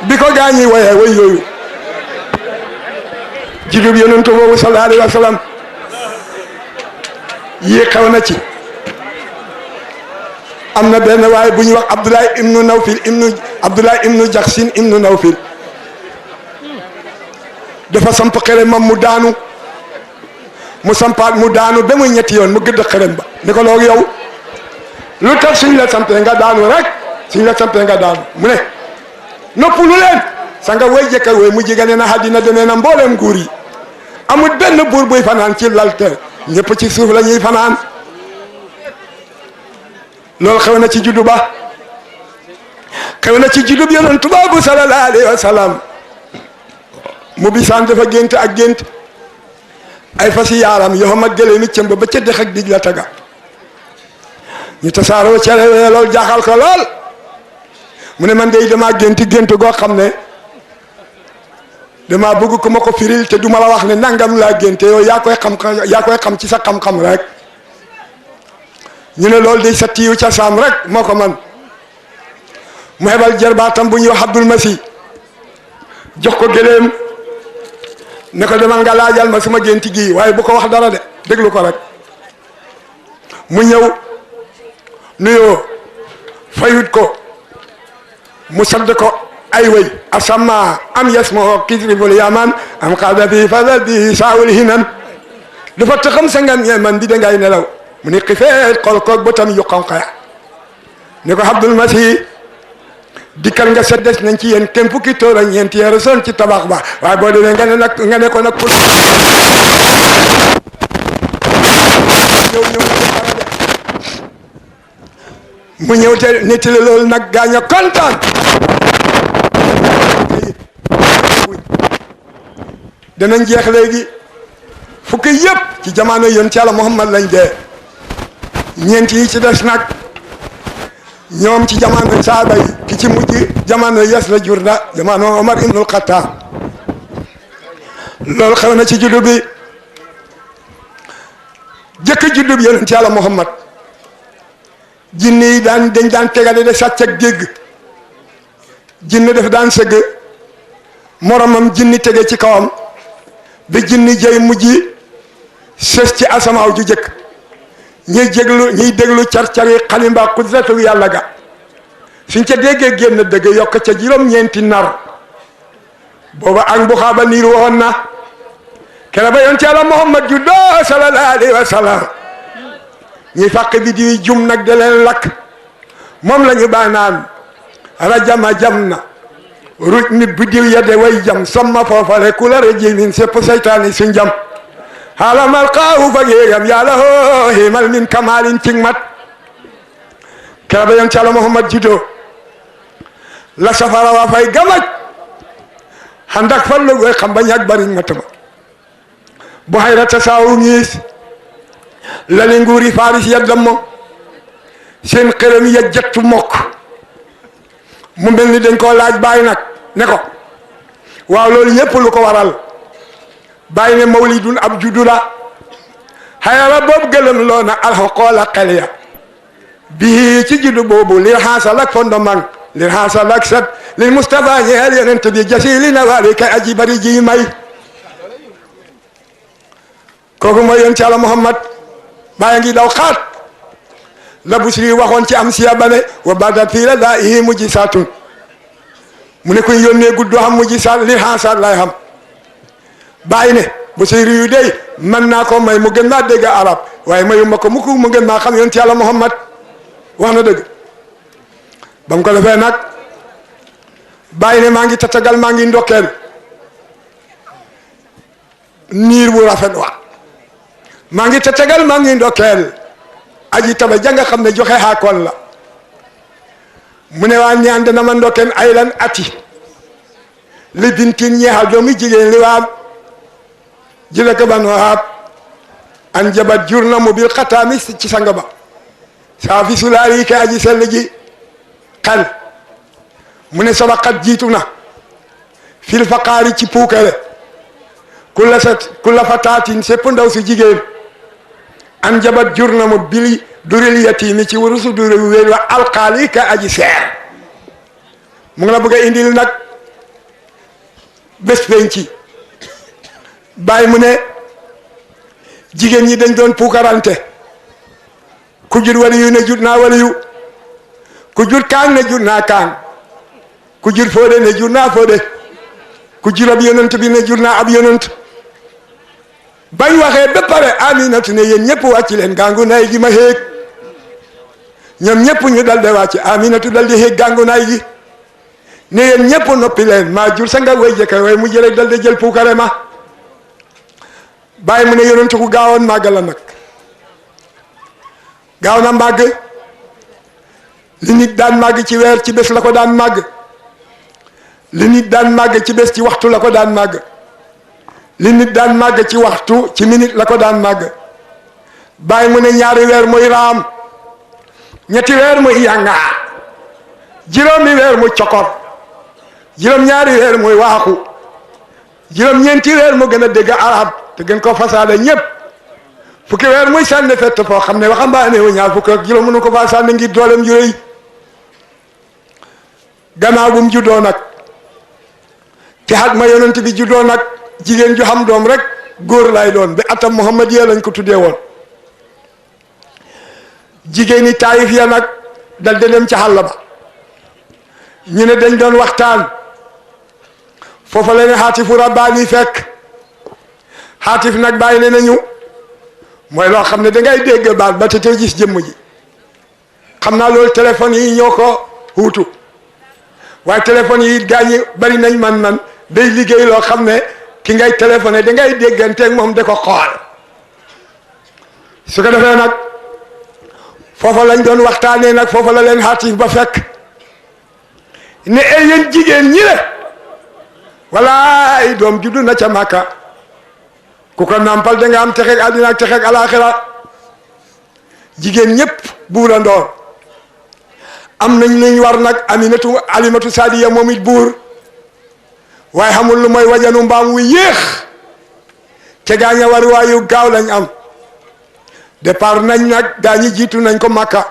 bi ko gaañi woyee way yooyu jidub yonentu boobu sallallahu alayhi wa sallam yi xew na ci am na benn waaye bu ñuy wax Abdoulaye ibnu Jaxsin ibnu Nawfil dafa samp xerem mu daanu mu sampaat mu daanu ba muy ñetti yoon mu gëdd xerem ba ne ko loolu yow lu tax suñ la sampee nga daanu rek suñ la sampee nga daanu mu ne noppalu leen sa nga way jëkkër way mu jigéen na àddina demee na mbooleem nguur yi amul benn buur buy fanaan ci lalte ñëpp ci suuf la ñuy fanaan loolu xew na ci juddu ba xew na ci juddu bi yonent boobu sallallahu alayhi wa sallam mu bisaan dafa gént ak gént ay fasi yaaram yoo xam ak gëlee mi cëmb ba ca dex ak dij la taga ñu tasaaroo cere loolu jaaxal ko lool mu ne man de damaa gént goo xam ne damaa bëgg ku ma ko firil te du ma la wax ne nangam laa génte yow yaa koy xam ci sa xam-xam rek ñu ne loolu day sa tiiw ca saam rek moo ko man mu hebal jarbaatam bu ñuy wax Abdul Masi jox ko gëléem ne ko demal nga laajal ma suma génti gi waaye bu ko wax dara de déglu ko rek mu ñëw nuyoo fayut ko mu sadd ko ay way asama am yasmoo kisriful yaman am xaada fi fadal bi saawul hinan dafa taxam sa ngan man di dangay nelaw mu ne xifeet xool koog bëtam yu xonq ya ne ko Abdul Masi dikkal nga seddes nañ ci yéen kem fukki tóor ak ñeenti yeeru son ci tabax ba waaye boo demee nga ne ko nag pour mu ñëw te nettali loolu nag gaañ a kontaan danañ jeex léegi fukki yëpp ci jamono yoon ci Yàlla Muhammad lañ dee ñeent yi ci des nag ñoom ci jamono saaba yi ki ci mujj jamono yes la jur na jamono Omar ibnul Xattaab loolu xew na ci juddu bi jëkk juddu bi yonent Yàlla Muhammad jinne yi dañ daan tegale de sàcc ak dégg jinne daf daan sëgg moromam jinni tege ci kawam ba jinni jëy mujj sës ci asamaaw ju jëkk ñuy déglu car-cari xalimba xudratu yàlla ga suñ ca déggee génn dëgg yokk ca juróom-ñeenti nar booba ak bu xaaba niir woon na kere ba yonent Yàlla Muhammad juddoo sallallahu alayhi wa sallam ñuy fàq bi di jum nag de leen lakk moom la ñu baanaan rajama jam na ruj mi biddiw ya de way jam somma foofale ku la rejimin sepp seytaani si njam halamal xaawu fa géeyam yàlla hoo himal min kamalin cing mat kera ba yonent Yàlla Muhammad juddoo la safara wa fay gamaj xandak fan la goy xam ba ñag bariñ matama bu hayrata saawu ñiis lali nguuri Faris ya dammo seen xërëm ya jettu mokk mu mel ni dañ koo laaj Baye nag ne ko waaw loolu yépp lu ko waral Baye ne mawlidun ab juddu la xayara boobu gëlëm loo na alxaqoola xel ya bii ci juddu boobu lil xaasal ak fondement lil xaasal ak set lil Mustafa ñeel yonent bi jasili na waari kay aji bari ji may kooku mooy yonent Yàlla Muhammad Baye ngi daw xaat la Busiri waxoon ci am siya bane wa badat fii la daa ihi mujji saatun mu ne kuy yónnee gudd xam mujji saat li xaasaat lay xam Baye ne Busiri yu dey mën naa ko may mu gën maa dégg arab waaye mayu ma ko mu gën maa xam yonent Yàlla Muhammad wax na dëgg ba mu ko defee nag Baye ne maa ngi tatagal maa ngi ndokkeel niir bu rafet wa maa ngi tatagal maa ngi ndokkeel aji taba janga xam ne joxe xaakoon la mu ne waa ñaan dana ma ndokkeen ay lan ati li bintin ñeexal doomu jigéen li waa jële ko ban waab an jabat jur na mu bil xataami ci sanga ba saa fi sulaar yi ke aji sell ji xel mu ne sabaqat jiitu na fil faqaari ci puukare ku la fataatin sépp ndaw si jigéen an jabat jur na mu bili duril yatiimi ci wurusu duril wéer wa alqaali ka aji seer mu ngi la bëgg a indil nag bés penci Baye mu ne jigéen ñi dañ doon puukarante ku jur waliyu ne jur naa waliyu ku jur kaan ne jur naa kaan ku jur Fodé ne jur naa Fodé ku jur ab yonent bi ne jur naa ab yonent bañ waxee ba pare Aminatu ne yéen ñëpp wàcc leen gàngu naay gi ma xéeg ñoom ñëpp ñu dal de wàcc Aminatu dal di xéeg gàngu naay gi ne yéen ñëpp noppi leen maa jur sa nga way jëkka way mu jële dal de jël puukare ma Baye mu ne yonent ku gaawoon màgg la nag gaaw na màgg li nit daan màgg ci weer ci bés la ko daan màgg li nit daan màgg ci bés ci waxtu la ko daan màgg li nit daan màgg ci waxtu ci minute la ko daan màgg Baye mu ne ñaari weer muy raam ñetti weer muy yàngaa juróomi weer muy cokor juróom ñaari weer muy waaxu juróom ñeenti weer mu gën a dégg arab te gën ko fasaale ñëpp fukki weer muy sànni fett foo xam ne waxambaane wu ñaar fukki ak juróom mënu ko faa sànni ngir dooleem ju rëy gannaaw bu mu juddoo nag te xat ma yonent bi juddoo nag jigéen ju xam doom rek góor lay doon ba atam Muhammad ya lañ ko tuddee woon jigéeni Taayif ya nag dal de dem ca xàll ba ñu ne dañ doon waxtaan foofa la ne xaatifu rabbaani fekk xaatif nag bàyyi ne nañu mooy loo xam ne dangay dégg baat ba te gis jëmm ji xam naa loolu téléphone yi ñoo ko wuutu waaye téléphone yi gaa ñi bari nañ man day liggéey loo xam ne ki ngay téléphoné dangay dégganteeg moom da ko xool su ko defee nag foofa lañ doon waxtaanee nag foofa la leen xaatif ba fekk ne ay yéen jigéen ñi le walaay doom juddu na ca Màkka ku ko nampal da nga am texeeg àddina ak texeeg alaaxira jigéen ñëpp buura ndoor am nañ luñ war nag Alimatu Saadiya moom it buur waaye xamul lu mooy wajanu mbaam wu yéex te gaaña war waayu gaaw lañ am départ nañ nag gaañi jiitu nañ ko Makka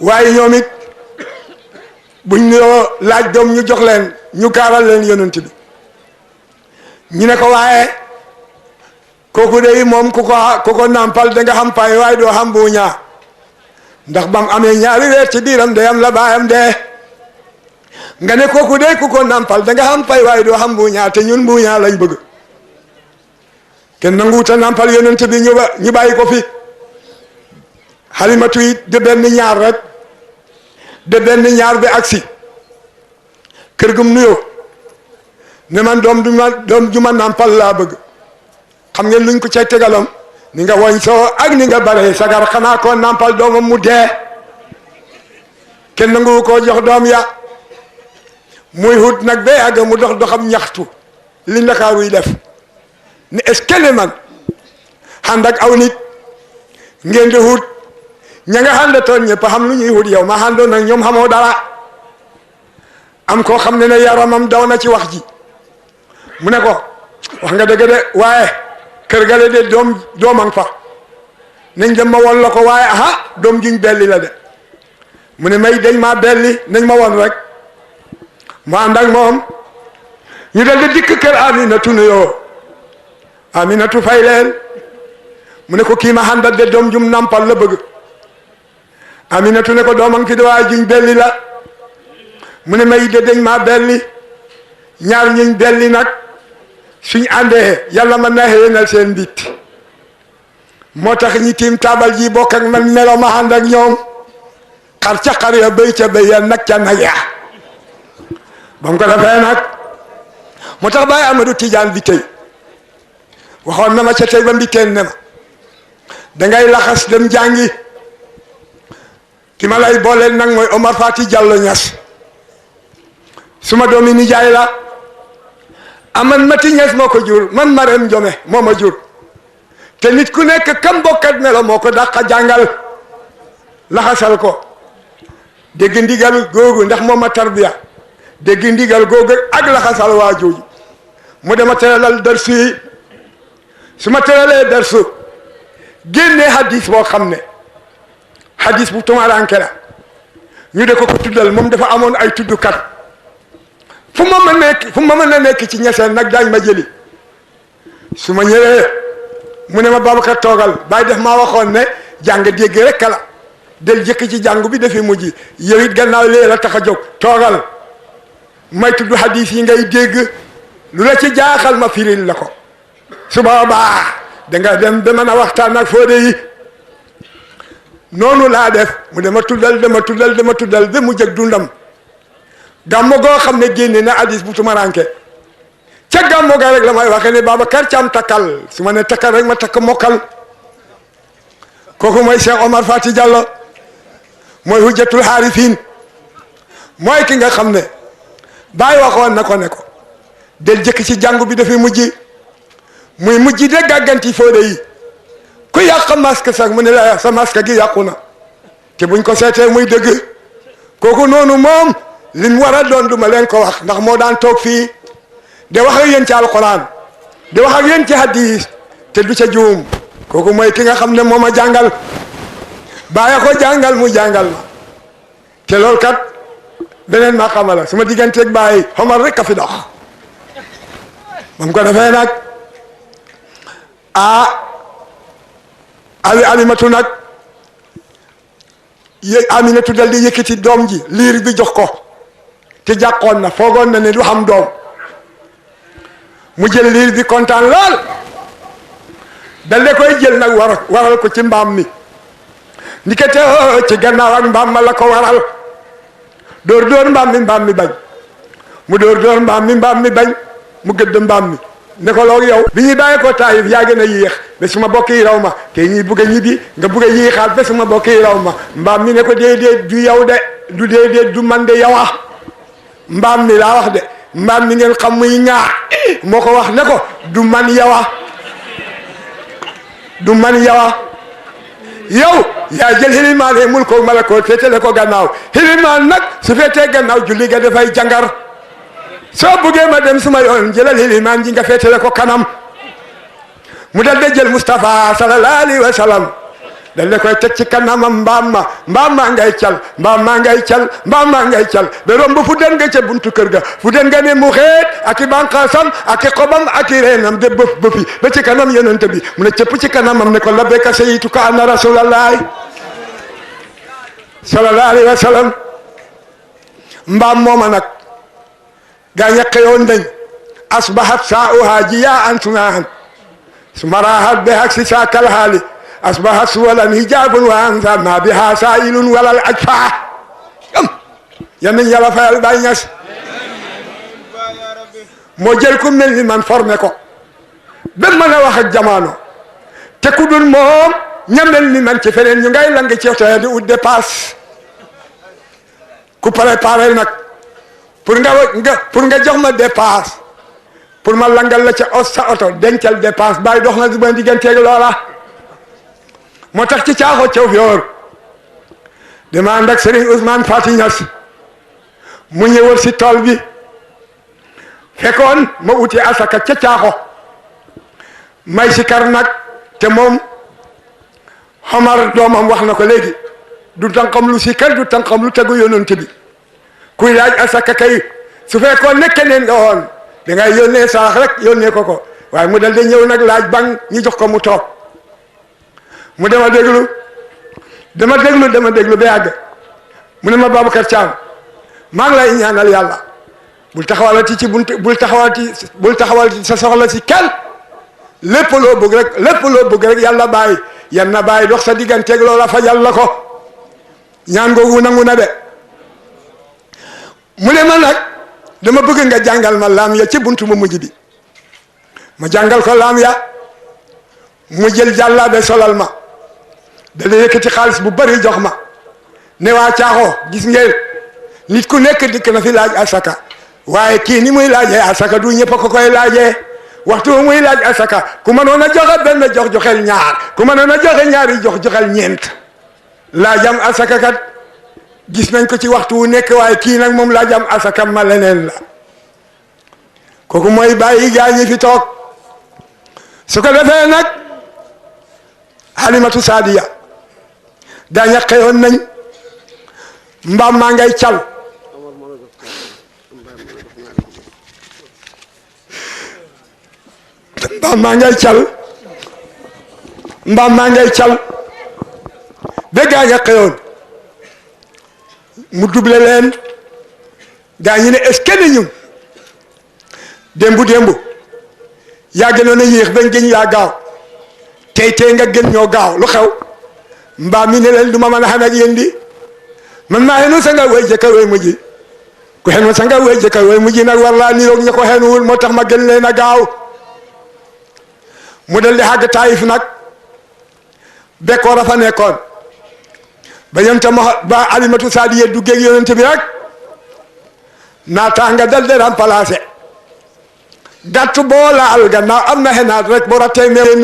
waaye ñoom it buñ ñoo laaj doom ñu jox leen ñu gaaral leen yonent bi ñu ne ko waaye kooku de moom ku ko nampal da nga xam paay waaye doo xam buuñaa ndax bam amee ñaari weer ci biiram de am la baayam de nga ne kooku de ku ko nampal da nga xam paay waaye doo xam buuñaa te ñun buuñaa lañ bëgg kenn nanguuta nampal yonent bi ñu bàyyi ko fi Halimatu it de benn ñaar rek de benn ñaar bi agsi kër gum nuyoo ne man doom ju ma nampal laa bëgg xam ngeen luñ ko cay tegalom ni nga woñ soo ak ni nga bare sagar xanaa koo nampal doomam mu dee kenn nangu koo jox doom ya muy hut nag ba yàgg mu doxam ñaxtu li Ndakaaru yi def ne est-ce que ne man ànd ak aw nit ngeen di hut ña nga àndatoon ñëpp xam lu ñuy hut yow ma àndoon nag ñoom xamoo dara am koo xam ne yaramam daw na ci wax ji mu ne ko wax nga dëgg de waaye kër gale de doomang fa nañ dem ma won la ko waaye aha doom juñ belli la de mu ne may dañ maa belli nañ ma won rek mu ànd ak moom ñu dal di dikk kër Aminatu nuyoo Aminatu fay leen mu ne ko kii ma àndal de doom jum nampal la bëgg Aminatu ne ko doomang fi de waaye juñ belli la mu ne may de dañ maa belli ñaar ñuñ belli nag suñ àndee yàlla mën na xéenal seen mbit moo tax ñi tiim taabal ji bokk ak man melo ma ànd ak ñoom xar ca xar ya béy ca béy ya nag ca nag ya ba mu ko defee nag moo tax Baye Amadou Tidiane bi tey waxoon na ma ca tey ba mbiteen ne ma dangay laxas dem jàngi ki ma lay booleel nag mooy Omar Fati Diallo Niass suma doomi nijaay la aman Mati Niass moo ko jur man Marème Jome moo ma jur te nit ku nekk kam bokkat melo moo ko dàqa jàngal laxasal ko dégg ndigal googu ndax moo ma tarbiya dégg ndigal googu ak laxasal waa jooju mu dema teralal darsu yi su ma teralee darsu génnee hadis boo xam ne hadis bu tumaranke la ñu de ko tuddal moom dafa amoon ay tuddukat fu ma mën a nekk ci ñeseen nag daañ ma jëli su ma ñëwee mu ne ma Babacar toogal Baye def maa waxoon ne jàng dégg rek la del jëkk ci jàngu bi dafay mujj yow it gannaaw lee la tax a jóg toogal may tudd hadis yi ngay dégg lu la ci jaaxal ma firil la ko su boobaa danga dem ba mën a waxtaan ak Fodé yi noonu laa def mu dama tuddal ba mu jëg dundam gàmmo goo xam ne génne na hadis bu tumaranke ca gàmmo ga rek la may waxee ne Babacar Thiam takkal su ma ne takkal rek ma takk mokkal kooku mooy Cheikh Omar Fati Diallo mooy hujjatul haarifin mooy ki nga xam ne Baye waxoon na ko ne ko del jëkk ci jàngu bi dafay mujj muy mujj de gàgganti Fodé yi ku yàq masque sax mu ne la sa masque gi yàqu na te buñ ko seetee muy dëgg kooku noonu moom li mu war a doon du ma leen ko wax ndax moo daan toog fii de wax ak yéen ci alquran de wax ak yéen ci hadis te du ca juum kooku mooy ki nga xam ne moo ma jàngal Baye ko jàngal mu jàngal ma te loolu kat beneen maa xamala su ma digganteeg Baye Omar rek a fi dox ba mu ko defee nag alimatu nag Aminatu dal di yëkkati doom ji liir bi jox ko te jàqoon na foogoon na ne du xam doom mu jël liir bi kontaan lool dal de koy jël nag waral ko ci mbaam mi ndikete ci gannaaw ak mbaam ma la ko waral dóor mbaam mi bañ mu dóor mbaam mi bañ mu gëdd mbaam mi ne ko loog yow bi ñuy bàyyi ko Taayif yaa gën a yéex ba suma bokk yi raw ma te ñuy bugg a ñibbi nga bugg a yéexaat ba suma bokk yi raw ma mbaam mi ne ko déedéet du yow de du déedéet du man de yowa mbaam mi laa wax de mbaam mi ngeen xam muy ñaa moo ko wax ne ko du man yawa yow yaa jël xilimaan yi mul ko malakoot féetale ko gannaaw xilimaan nag su feetee gannaaw julli ga dafay jangar soo buggee ma dem suma yoon jëlal xilimaan ji nga féetale ko kanam mu dal de jël Moustapha sallallahu alayhi wa sallam dal de koy teg ci kanamam mbaam maa ngay cal ba romb fu den nga ca buntu kër ga fu den nga ne mu xeet ak i bànqaasam ak i xobam ak i reenam de bëfi ba ci kanam yonent bi mu ne cëpp ci kanamam ne ko labbayka sayyituka anna rasulallahi sallallahu alayhi wa sallam mbaam mooma nag gaa ñaqe yoon dañ asbahat saa'uha jiya'an sunaan suma raahat be hak si saa kalhaali asbahat suwalan hijabun wa anza ma biha sa'ilun walal ajfa yan nañ yàlla fayal Baay Ñas moo jël ku mel ni man formé ko ba mën a wax ak jamono te ku dul moom ñamel ni man ci feneen ñu ngay lang ci oto di ut dépasse ku préparé nag pour nga jox ma dépasse pour ma langal la ca sa oto dencal dépasse Baay dox na si ba digganteeg loola moo tax ci caaxo caw fiyoor dama ànd ak Serigne Ousmane Fati Ñas mu ñëwal si tool bi fekkoon ma uti asaka ca caaxo may si kar nag te moom Omar doomam wax na ko léegi du tànqam lu si kar du tànqam lu tegu yonent bi kuy laaj asaka kay su fekkoon ne keneen nga woon dangay yónnee saax rek yónnee ko waaye mu dal de ñëw nag laaj bang ñu jox ko mu toog mu dama déglu ba yàgg mu ne ma Babacar Thiam maa ngi lay ñaanal yàlla bul taxawalati ci bul taxawalati sa soxla si kenn lépp loo bëgg rek yàlla bàyyi yan na bàyyi dox sa digganteeg loola fajal la ko ñaan googu nangu na de mu ne ma nag dama bëgg nga jàngal ma laam ya ci buntu mu mujj bi ma jàngal ko laam ya mu jël jàllaabe solal ma dala yëkkati xaalis bu bari jox ma ne waa caaxoo gis ngeen nit ku nekk dikk na fi laaj asaka waaye kii ni muy laajee asaka du ñëpp ko koy laajee waxtu muy laaj asaka ku mënoon a joxe benn joxel ñaar ku mënoon a joxe ñaari joxel ñeent laajam asaka kat gis nañ ko ci waxtu wu nekk waaye kii nag moom laajam asaka ma leneen la kooku mooy bàyyi gaa ñi fi toog su ko defee nag Halimatu Saadiya daa ñaqeyoon nañ mbaam maa ngay cal mbaam maa ngay cal ba gaa ñaqeyoon mu doublé leen gaa ñi ne est-ce que ne ñun démb yaa gënoon a yéex bañ gën yaa gaaw tey nga gën ñoo gaaw lu xew mbaa mi ne leen du ma mën a xam ak yéen di man maa xenu sa nga way jëkkër way mujj ku xenu sa nga way jëkkër way mujj nag war laa niroog ña ko xenuwul moo tax ma gën leen a gaaw mu dal di xàgg Taayif nag bekkoor a fa nekkoon ba yonte ba Alimatu Saadiya duggee yonent bi rek naataanga dal di remplacé gàtt boo laal gannaaw am na xenaat rek boo rattee meen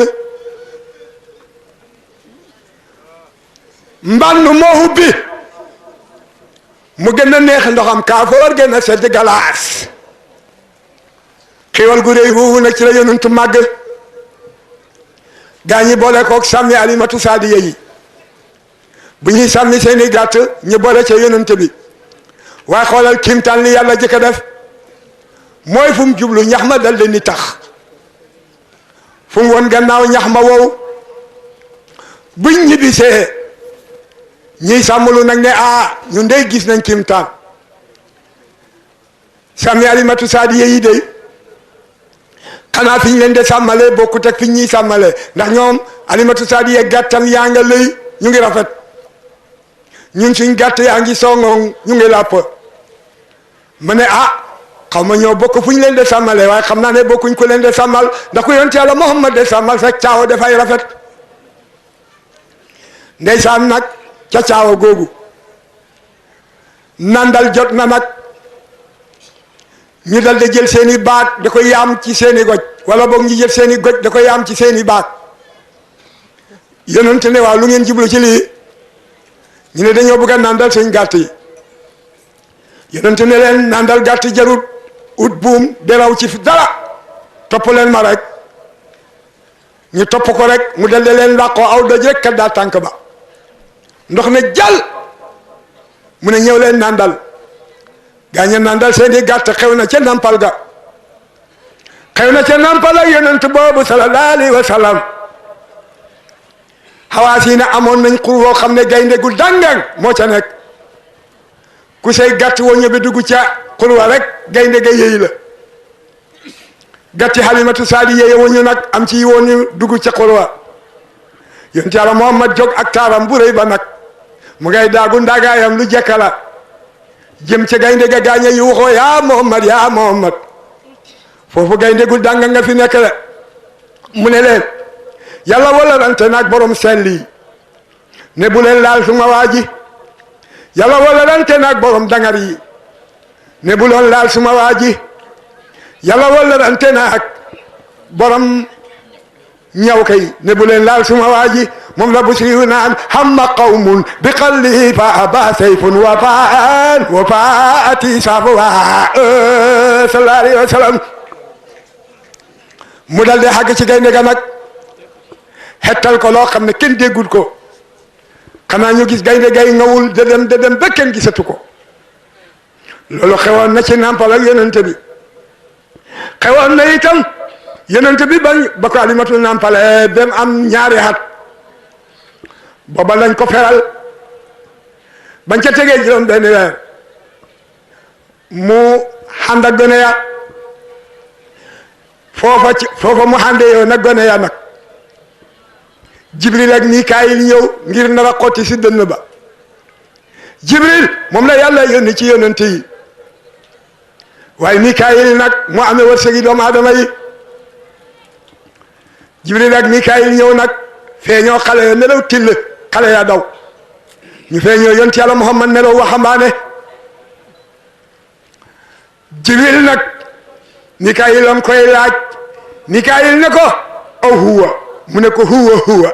mbann moo hubbi mu gën a neex ndoxam kaafoor gën a sedd galaas xiwal gu réy woowu nag ci la yonentu màgg gaa ñi boole koog sàmmi Alimatu Saadiya yi bu ñuy sàmmi seeni gàtt ñu boole ca yonent bi waaye xoolal kimtaan li yàlla jëkk a def mooy fu mu jublu ñax ma dal di ni tax fu mu woon gannaaw ñax ma wow buñ ñibbisee ñiy sàmmlu nag ne ñun dey gis nañ kimtaan sàmmi Alimatu Saadiya yi dey xanaa fi ñu leen de sàmmalee bokkut ak fi ñuy sàmmalee ndax ñoom Alimatu Saadiya gàttam yaa nga lëy ñu ngi rafet ñun suñ gàtt yaa ngi songoŋ ñu ngi làpp ma ne xaw ma ñoo bokk fu ñu leen de sàmmalee waaye xam naa ne bokkuñ ko leen de sàmmal ndax ku yonent Yàlla Muhammad de sàmmal sa caawa dafay rafet ndeysaan nag ca caawa googu nandal jot na nag ñu dal de jël seeni baat da ko yaam ci seeni goj wala boog ñu jël seeni goj da ko yaam ci seeni baat yonent ne waaw lu ngeen jublu ci lii ñu ne dañoo bëgg a nandal suñ gàtt yi yonent ne leen nandal gàtt jarut ut buum deraw ci dara topp leen ma rek ñu topp ko rek mu dal de leen làqoo aw doj rek kat daa tànk ba ndox ne jàll mu ne ñëw leen nandal gaañe nandal seeni gàtt xew na ca nampal ga xew na ca nampal ak yonent boobu sallallahu alayhi wa sallam xawaas yi ne amoon nañ xur woo xam ne gaynde gu dàngang moo ca nekk ku say gàtt woo ñëbe dugg ca xur wa rek gaynde ga yéy la gàtti Halimatu Saadiya yee woñu nag am ci woñu dugg ca xur wa yonent Yàlla Muhammad jóg ak taaram bu rëy ba nag mu ngay daagu ndaagaayam lu jekka la jëm ca gaynde ga gaañe yu waxoo yaa Muhammad foofu gaynde gu dàng nga fi nekk de mu ne leen yàlla wala rante naag borom seen lii ne bu leen laal suma waa ji yàlla wala rante naag borom dangar yi ne bu leen laal suma waa ji yàlla wala rante naag borom ñaw kay ne bu leen laal suma waa ji moom la busiriyu naan hamma qawmun bi qallihi fa aba sayfun wa faati safuwa sallallahu alayhi wa sallam mu dal de xàgg ci gaynde ga nag xettal ko loo xam ne kenn déggul ko xanaa ñu gis gaynde gay ngawul da dem ba kenn gisatu ko loolu xewoon na ci nampal ak yonent bi xewoon na itam yonent bi ba ko Alimatu nampale dem am ñaari at booba lañ ko feral bañ ca tegee juróom benn weer mu xànd ak gone ya foofa mu xànde yow nag gone ya nag Jibril ak Mikaayil ñëw ngir nar a xotti si dënn ba Jibril moom la yàlla yónni ci yonent yi waaye Mikaayil nag mu amee wërsëgi doomu aadama yi Jibril ak Mikaayil ñëw nag feeñoo xale ya nelaw till xale ya daw ñu feeñoo yonent Yàlla Muhammad nelaw waxambaane Jibril nag Mikaayil am koy laaj Mikaayil ne ko aw huwa mu ne ko huwa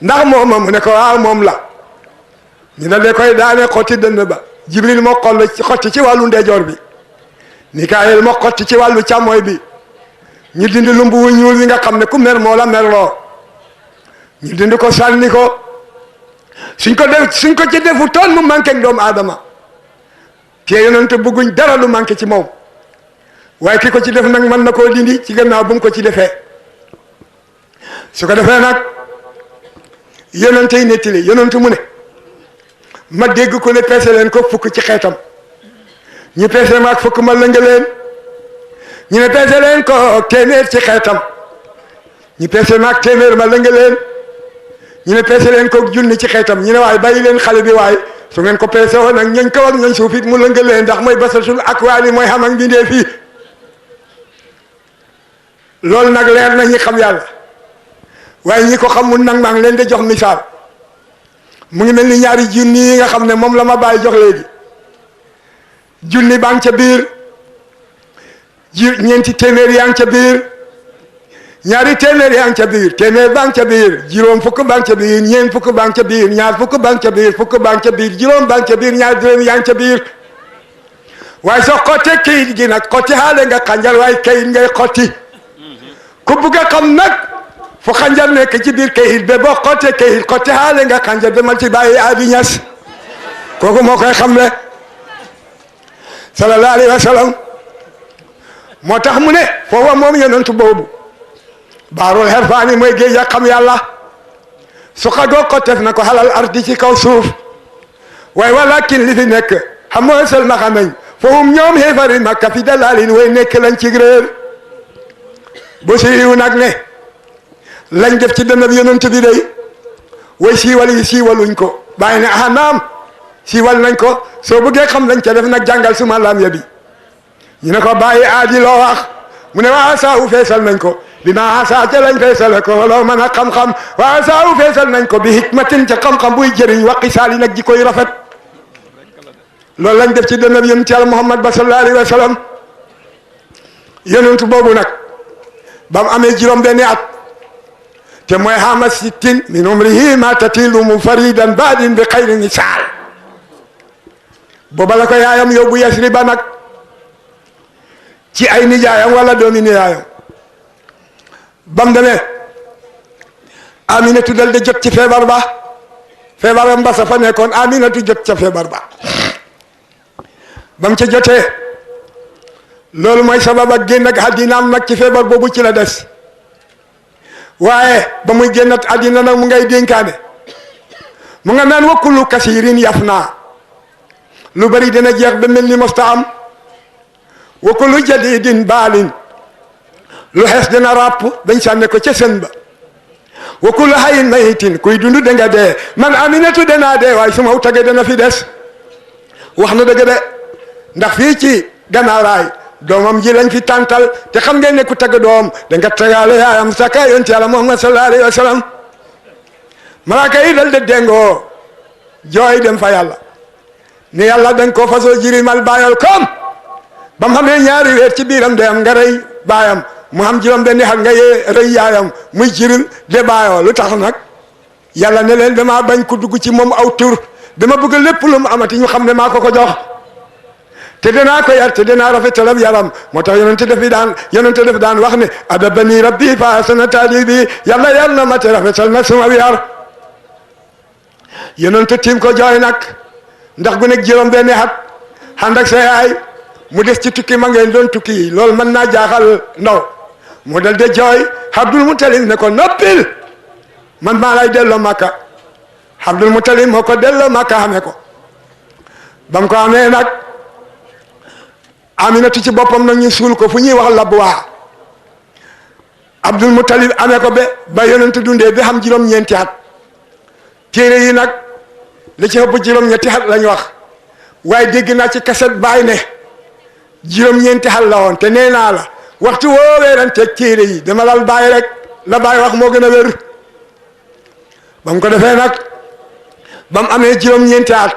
ndax mooma mu ne ko waaw moom la ñu ne de koy daane xotti dënn ba Jibril moo xotti ci wàllu ndejoor bi Mikaayil moo xotti ci wàllu càmmooy bi ñu dindi lumbu wu ñuul wi nga xam ne ku mer moo la merloo ñu dindi ko sànni ko suñ ko ci defu toon mu manqué doomu aadama te yonent bëgguñ dara lu manqué ci moom waaye ki ko ci def nag mën na koo dindi ci gannaaw bu mu ko ci defee su ko defee nag yonent yi nettali yonent mu ne ma dégg ko ne peese leen ko fukk ci xeetam ñu peese ma ak fukk ma lënga leen ñu ne peese leen ko téeméer ci xeetam ñu peese ma ak téeméer ma lënga leen ñu ne peese leen ko junni ci xeetam ñu ne waaye bàyyi leen xale bi waaye su ngeen ko peese woon nag ñañ kaw ak ñañ suuf it mu lënga leen ndax mooy basatul ak waali mooy xam ak mbindee fii loolu nag leer na ñi xam yàlla waaye ñi ko xamul nag maa ngi leen di jox misaal mu ngi mel ni ñaari junni yi nga xam ne moom la ma bàyyi jox léegi junni baa ngi ca biir ñeenti téeméer yaa ngi ca biir ñaari téeméer yaa ngi ca biir téeméer baa ngi ca biir juróom fukk baa ngi ca biir ñeent fukk baa ngi ca biir ñaar fukk baa ngi ca biir fukk baa ngi ca biir juróom baa ngi ca biir ñaar dërëm yaa ngi ca biir waaye soo xottee kayit gi nag xotti xaale nga xànjar waaye kayit ngay xotti ku bugg a xam nag fu xànjar nekk ci biir kayit ba boo xottee kayit xotti xaale nga xànjar demal ci Baye Adi Ñas kooku moo koy xam le sallallahu alayhi wa sallam moo tax mu ne foofa moom yonentu boobu baarul xerfaani mooy géej ak xam yàlla su xagoo xottef na ko xalal ardi ci kaw suuf waaye walakin li fi nekk xamoo sel ma xameñ foofu ñoom xeefari makka fi dalalin way nekk lañ ci réer bu siiw nag ne lañ def ci dënab yonent bi day way siiwal yi siiwaluñ ko bàyyi ne ah naam siiwal nañ ko soo bëggee xam lañ ca def nag jàngal suma lam ya bi ñu ne ko bàyyi aadi loo wax mu ne waa saawu feesal nañ ko bi ma saa ca lañ feesale ko loo mën a xam-xam waa saawu feesal nañ ko bi hikmatin ca xam-xam buy jëriñ waqi saali nag ji koy rafet loolu lañ def ci dënab yonent yàlla Muhammad ba sallallahu alayhi wa sallam yonent boobu nag ba mu amee juróom benni at te mooy xaama sittin min umrihi ma tatilu mufaridan baadin bi xayri misaal booba la ko yaayam yóbbu Yasriba nag ci ay nijaayam wala doomi nijaayam bam demee Aminatu dal de jot ci feebar ba feebaram ba sa fa nekkoon Aminatu jot ca feebar ba bam ca jotee loolu mooy sabab ak génn ak àddinaam nag ci feebar boobu ci la des waaye ba muy génnat àddina nag mu ngay dénkaane mu nga naan wa kullu kasirin yaf naa lu bari dina jeex ba mel ni mosta am wa kullu jadidin baalin lu xees dina ràpp dañ sànne ko ca sën ba wa kullu hayin mayitin kuy dund da nga dee man Aminatu danaa dee waaye su ma tagee dana fi des wax na dëgg de ndax fii ci Guinaw Rail doomam ji lañ fi tàntal te xam ngeen ne ku tagg doom da nga tagaale yaayam saka yonent yàlla Muhammad sallallahu alayhi wa sallam malaaka yi dal de dengoo jooy dem fa yàlla ne yàlla dañ koo fasoo jirimal baayal kom ba mu xamee ñaari weer ci biiram de am nga rëy baayam mu xam juróom benni xat nga yee rëy yaayam muy jiril de baayoo lu tax nag yàlla ne leen damaa bañ ku dugg ci moom aw tur dama bëgg lépp lu mu amati ñu xam ne maa ko ko jox te danaa ko yar te danaa rafetalam yaram moo tax yonente def daan wax ne adabani rabbi fa ahsana ta'dibi yàlla yar na ma te rafetal na suma yar yonente tiim ko jooy nag ndax gu nekk juróom benni xat ànd ak sa yaay mu des ci tukki ma ngeen doon tukki yi loolu mën naa jaaxal ndaw mu dal de jooy Abdul Mutalib ne ko noppil man maa lay delloo Makka Abdul Mutalib moo ko delloo Makka xamee ko bam ko amee nag Aminatu ci boppam nag ñu suul ko fu ñuy wax Labwaa Abdul Mutalib amee ko ba yonent dundee bi xam juróom-ñeenti at téere yi nag li ci ëpp juróom-ñetti at lañ wax waaye dégg naa ci kaset Baay ne juróom-ñeenti at la woon te nee naa la waxtu woo weeranteeg téere yi dama lal Baay rek la Baay wax moo gën a wér ba mu ko defee nag ba mu amee juróom-ñeenti at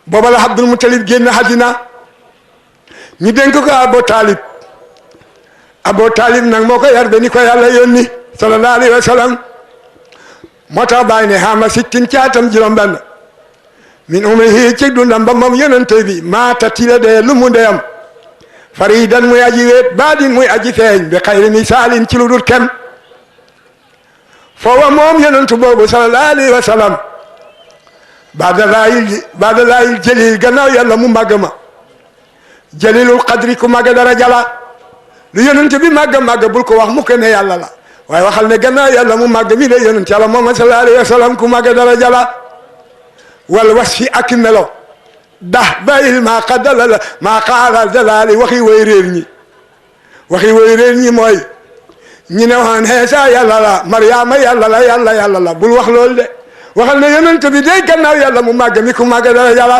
booba la Abdul Mutalib génn àddina ñu dénk ko Abu Talib nag moo ko yar ba ni ko yàlla yónni sallallahu alayhi wa sallam moo tax Baay ne xaama sittin caatam juróom benn min umrihi ci dundam ba moom yonente bi maata tila dee lu mu ndeyam faridan muy aji weet baadin muy aji feeñ bi xayri misaalin ci lu dul kem foowa moom yonentu boobu sallallahu alayhi wa sallam baada laayil jëlil gannaaw yàlla mu màgg ma jëlilul qadri ku màgg dara jala lu yonent bi màgg bul ko wax mu ko ne yàlla la waaye waxal ne gannaaw yàlla mu màgg mi de yonent yàlla Muhammad sallallahu alayhi wa sallam ku màgg dara jala wal wasfi ak melo dax bayil maa xaddalala maa xaala dalaali waxi way réer ñi waxi way réer ñi mooy ñi ne woon Iisaa yàlla la Maryaama yàlla la yàlla la bul wax loolu de waxal ne yonent bi day gannaaw yàlla mu màgg mi ku màgg dara yàlla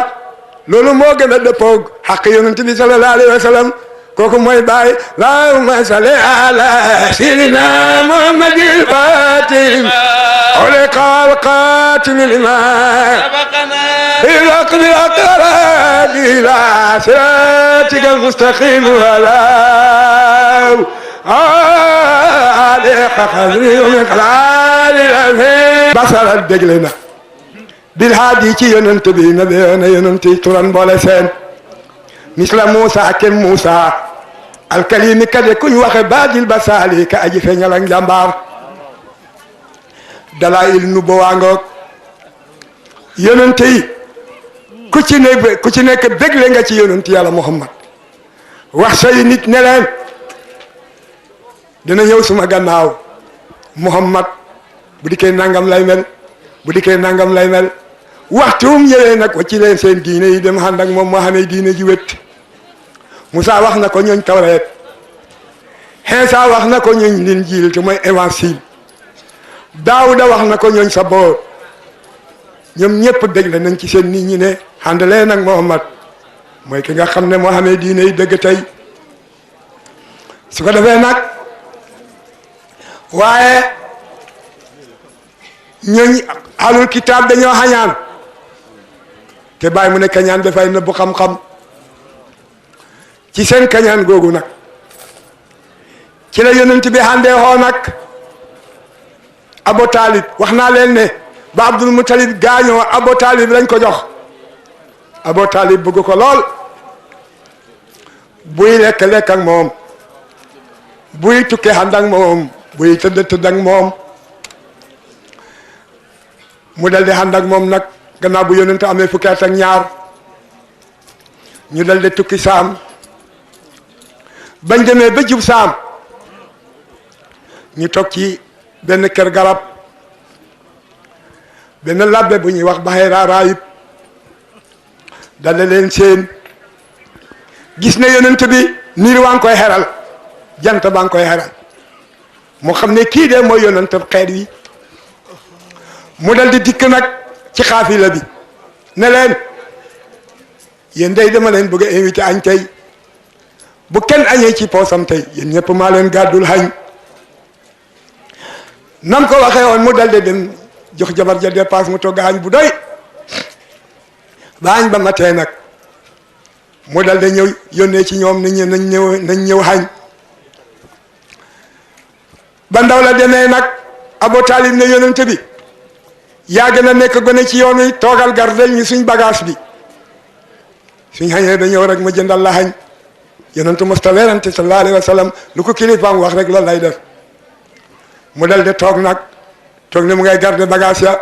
loolu moo gën a dëppoog xaq yonent bi sallallahu alayhi wa sallam kooku mooy Baye allahumma salli ala sayyidina muhammadil fatim uliqal qatil lima بالحق بالأقرب إلى صراطك المستقيم ولا عليك قدري ومقدار العظيم بصر الدجلنا بالهادي كي ينتبه نبينا ينتبه تران بولسين مثل موسى كم موسى الكلمة كده كن واخد بعد البسالي كأجي فين يلان جنبار دلائل النبوة ينتبه ku ci nekk bégle nga ci yonent yàlla Muhammad wax say nit ne leen dina ñëw suma gannaaw Muhammad bu dikkee nangam lay mel bu dikkee nangam lay mel waxtuum ñëwee nag wa ci leen seen diine yi dem ànd ak moom moo xamee diine ji wét Musaa wax na ko ñooñ Tawreet Iisaa wax na ko ñooñ Linjiil te mooy Évangile Daawuda wax na ko ñooñ Saboor ñoom ñëpp dégle nañ ci seen nit ñi ne àndalee nag Muhammad mooy ki nga xam ne moo xamee diine yi dëgg tey su ko defee nag waaye ñooñ alul kitaab dañoo xañaan te bàyyi mu ne kañaan dafay nëbbu xam-xam ci seen kañaan googu nag ci la yonent bi àndee xoo nag Abu Taalib wax naa leen ne ba Abdul Mutalib gaañoo Abu Taalib lañ ko jox Abu Taalib bëgg ko lool buy lekk ak moom buy tukki ànd ak moom buy tëdd ak moom mu dal di ànd ak moom nag gannaaw bu yonent amee fukki at ak ñaar ñu dal di tukki saam bañ demee ba jub saam ñu toog ci benn kër garab benn labbe bu ñuy wax Bahira Raayib dale leen seen gis ne yonent bi niir waa ngi koy xeral jant baa ngi koy xeral mu xam ne kii de mooy yonent xeet wi mu dal di dikk nag ci xaafila bi ne leen yéen day dama leen bëgg a invité añ tey bu kenn añee ci poosam tey yéen ñëpp maa leen gàddul xañ nam ko waxee woon mu dal di dem jox jabar ja dépasse mu togg añ bu doy ba añ ba matee nag mu dal di ñëw yónnee ci ñoom nañ ñëw xañ ba ndaw la demee nag Abu Taalib ne yonent bi yaa gën a nekk gone ci yoon wi toogal gardel ñu suñ bagage bi suñ xañee da ñëw rek ma jëndal la xañ yonentu musta werante sallallahu alayhi wa sallam lu ko kilifaam wax rek loolu lay def mu dal di toog nag toog ne mu ngay garde bagage ya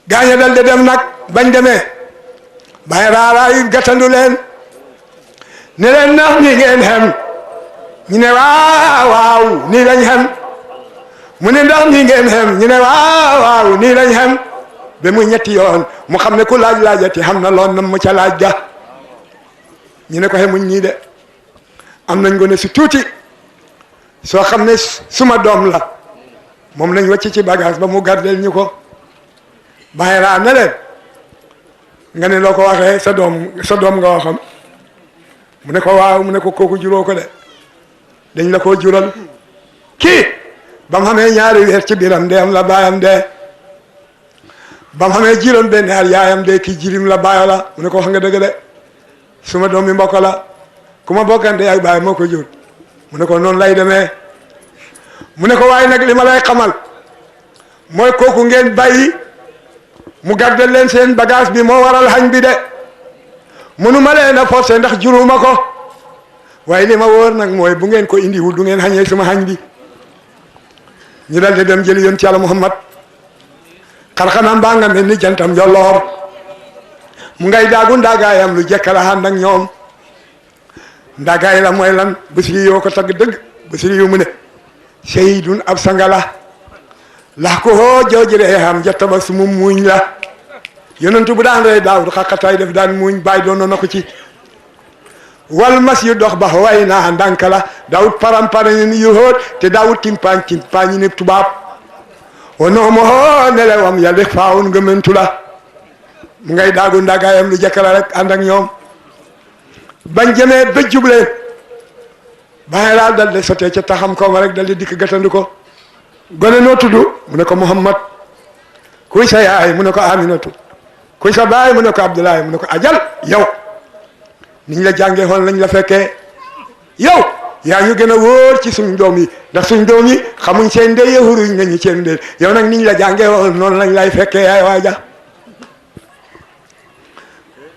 gaañe dal di dem nag bañ demee bay raaraayu gàttandu leen ne leen ndax nii ngeen xem ñu ne waaw nii lañ xem mu ne ndax nii ngeen xem ñu ne waaw nii lañ xem ba muy ñetti yoon mu xam ne ku laajati xam na loon nam mu ca laaj ga ñu ne ko xemuñ ñii de am nañ ko ne si tuuti soo xam ne suma doom la moom lañ wàcc ci bagage ba mu gardel ñu ko bàyyi raa ne leen nga ne loo ko waxee sa doom nga waxam mu ne ko waaw mu ne ko kooku juróo ko de dañ la koo jural kii ba mu xamee ñaari weer ci biiram de am la baayam de ba mu xamee juróom benn at yaayam de kii jirim la baayo la mu ne ko wax nga dëgg de suma doom mi mbokk la ku ma bokkante ak baay moo ko jur mu ne ko noonu lay demee mu ne ko waaye nag li ma lay xamal mooy kooku ngeen bàyyi mu gardel leen seen bagage bi moo waral xañ bi de mënuma leen a forcé ndax juruma ko waaye li ma wóor nag mooy bu ngeen ko indiwul du ngeen xañee suma xañ bi ñu dal di dem jëli yoon ci Yàlla Muhammad xarxanam baa nga mel ni jantam jolloor mu ngay daagu ndaagaayam lu jekkala ànd ak ñoom ndaagaay la mooy lan Busiri yoo ko tagg dëgg Busiri yu mu ne seydun ab sangala lax ko hoo joojiree xam jattaba sumu muuñ la yonentu bu daan rey Daawud xaqataay def daan muñ Baye doon na ko ci wal mas yu dox ba way naa ndànk la Daawud parampara ni yoxóot te Daawud timpaañ ni tubaab wa noomo hoo nelewam ya def faawun nga mentu la mu ngay daagu ndagaayam lu jëkkala rek ànd ak ñoom bañ jëmee ba jubleen Baye daal dal di sotee ca taxam ko ma rek dal di dikk gàttandu ko gone noo tudd mu ne ko Muhammad kuy sa yaay mu ne ko Aminatu kuy sa baay mu ne ko Abdoulaye mu ne ko ajal yow niñ la jàngee xool lañ la fekkee yow yaa ñu gën a wóor ci suñ doom yi ndax suñ doom yi xamuñ seen ndey yahuruñ nañu seen ndey yow nag niñ la jàngee xool noonu lañ lay fekkee yaay waaja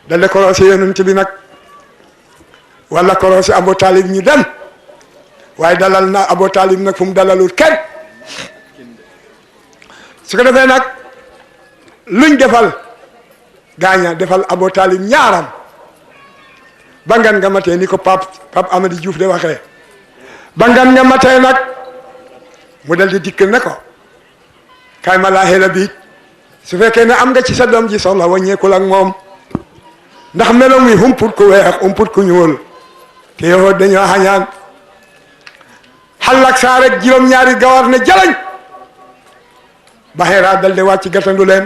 dal di korosé yonent bi nag wala korosé Abu Talib ñu dem waaye dalal na Abu Talib nag fu mu dalalul kenn su ko defee nag luñ defal gaaña defal Abu Talib ñaaram ba ngan nga matee ni ko Pape Amady Diouf de waxee ba ngan nga matee nag mu dal di dikk ne ko kaay ma laa xela biig su fekkee ne am nga ci sa doom ji soxla wàññeekul ak moom ndax melo mi humput ku weex humput ku ñuul te yow dañoo xañaan xallak saa rek juróom-ñaari gawar ne jalañ Baxeera dal de wàcc gàttandu leen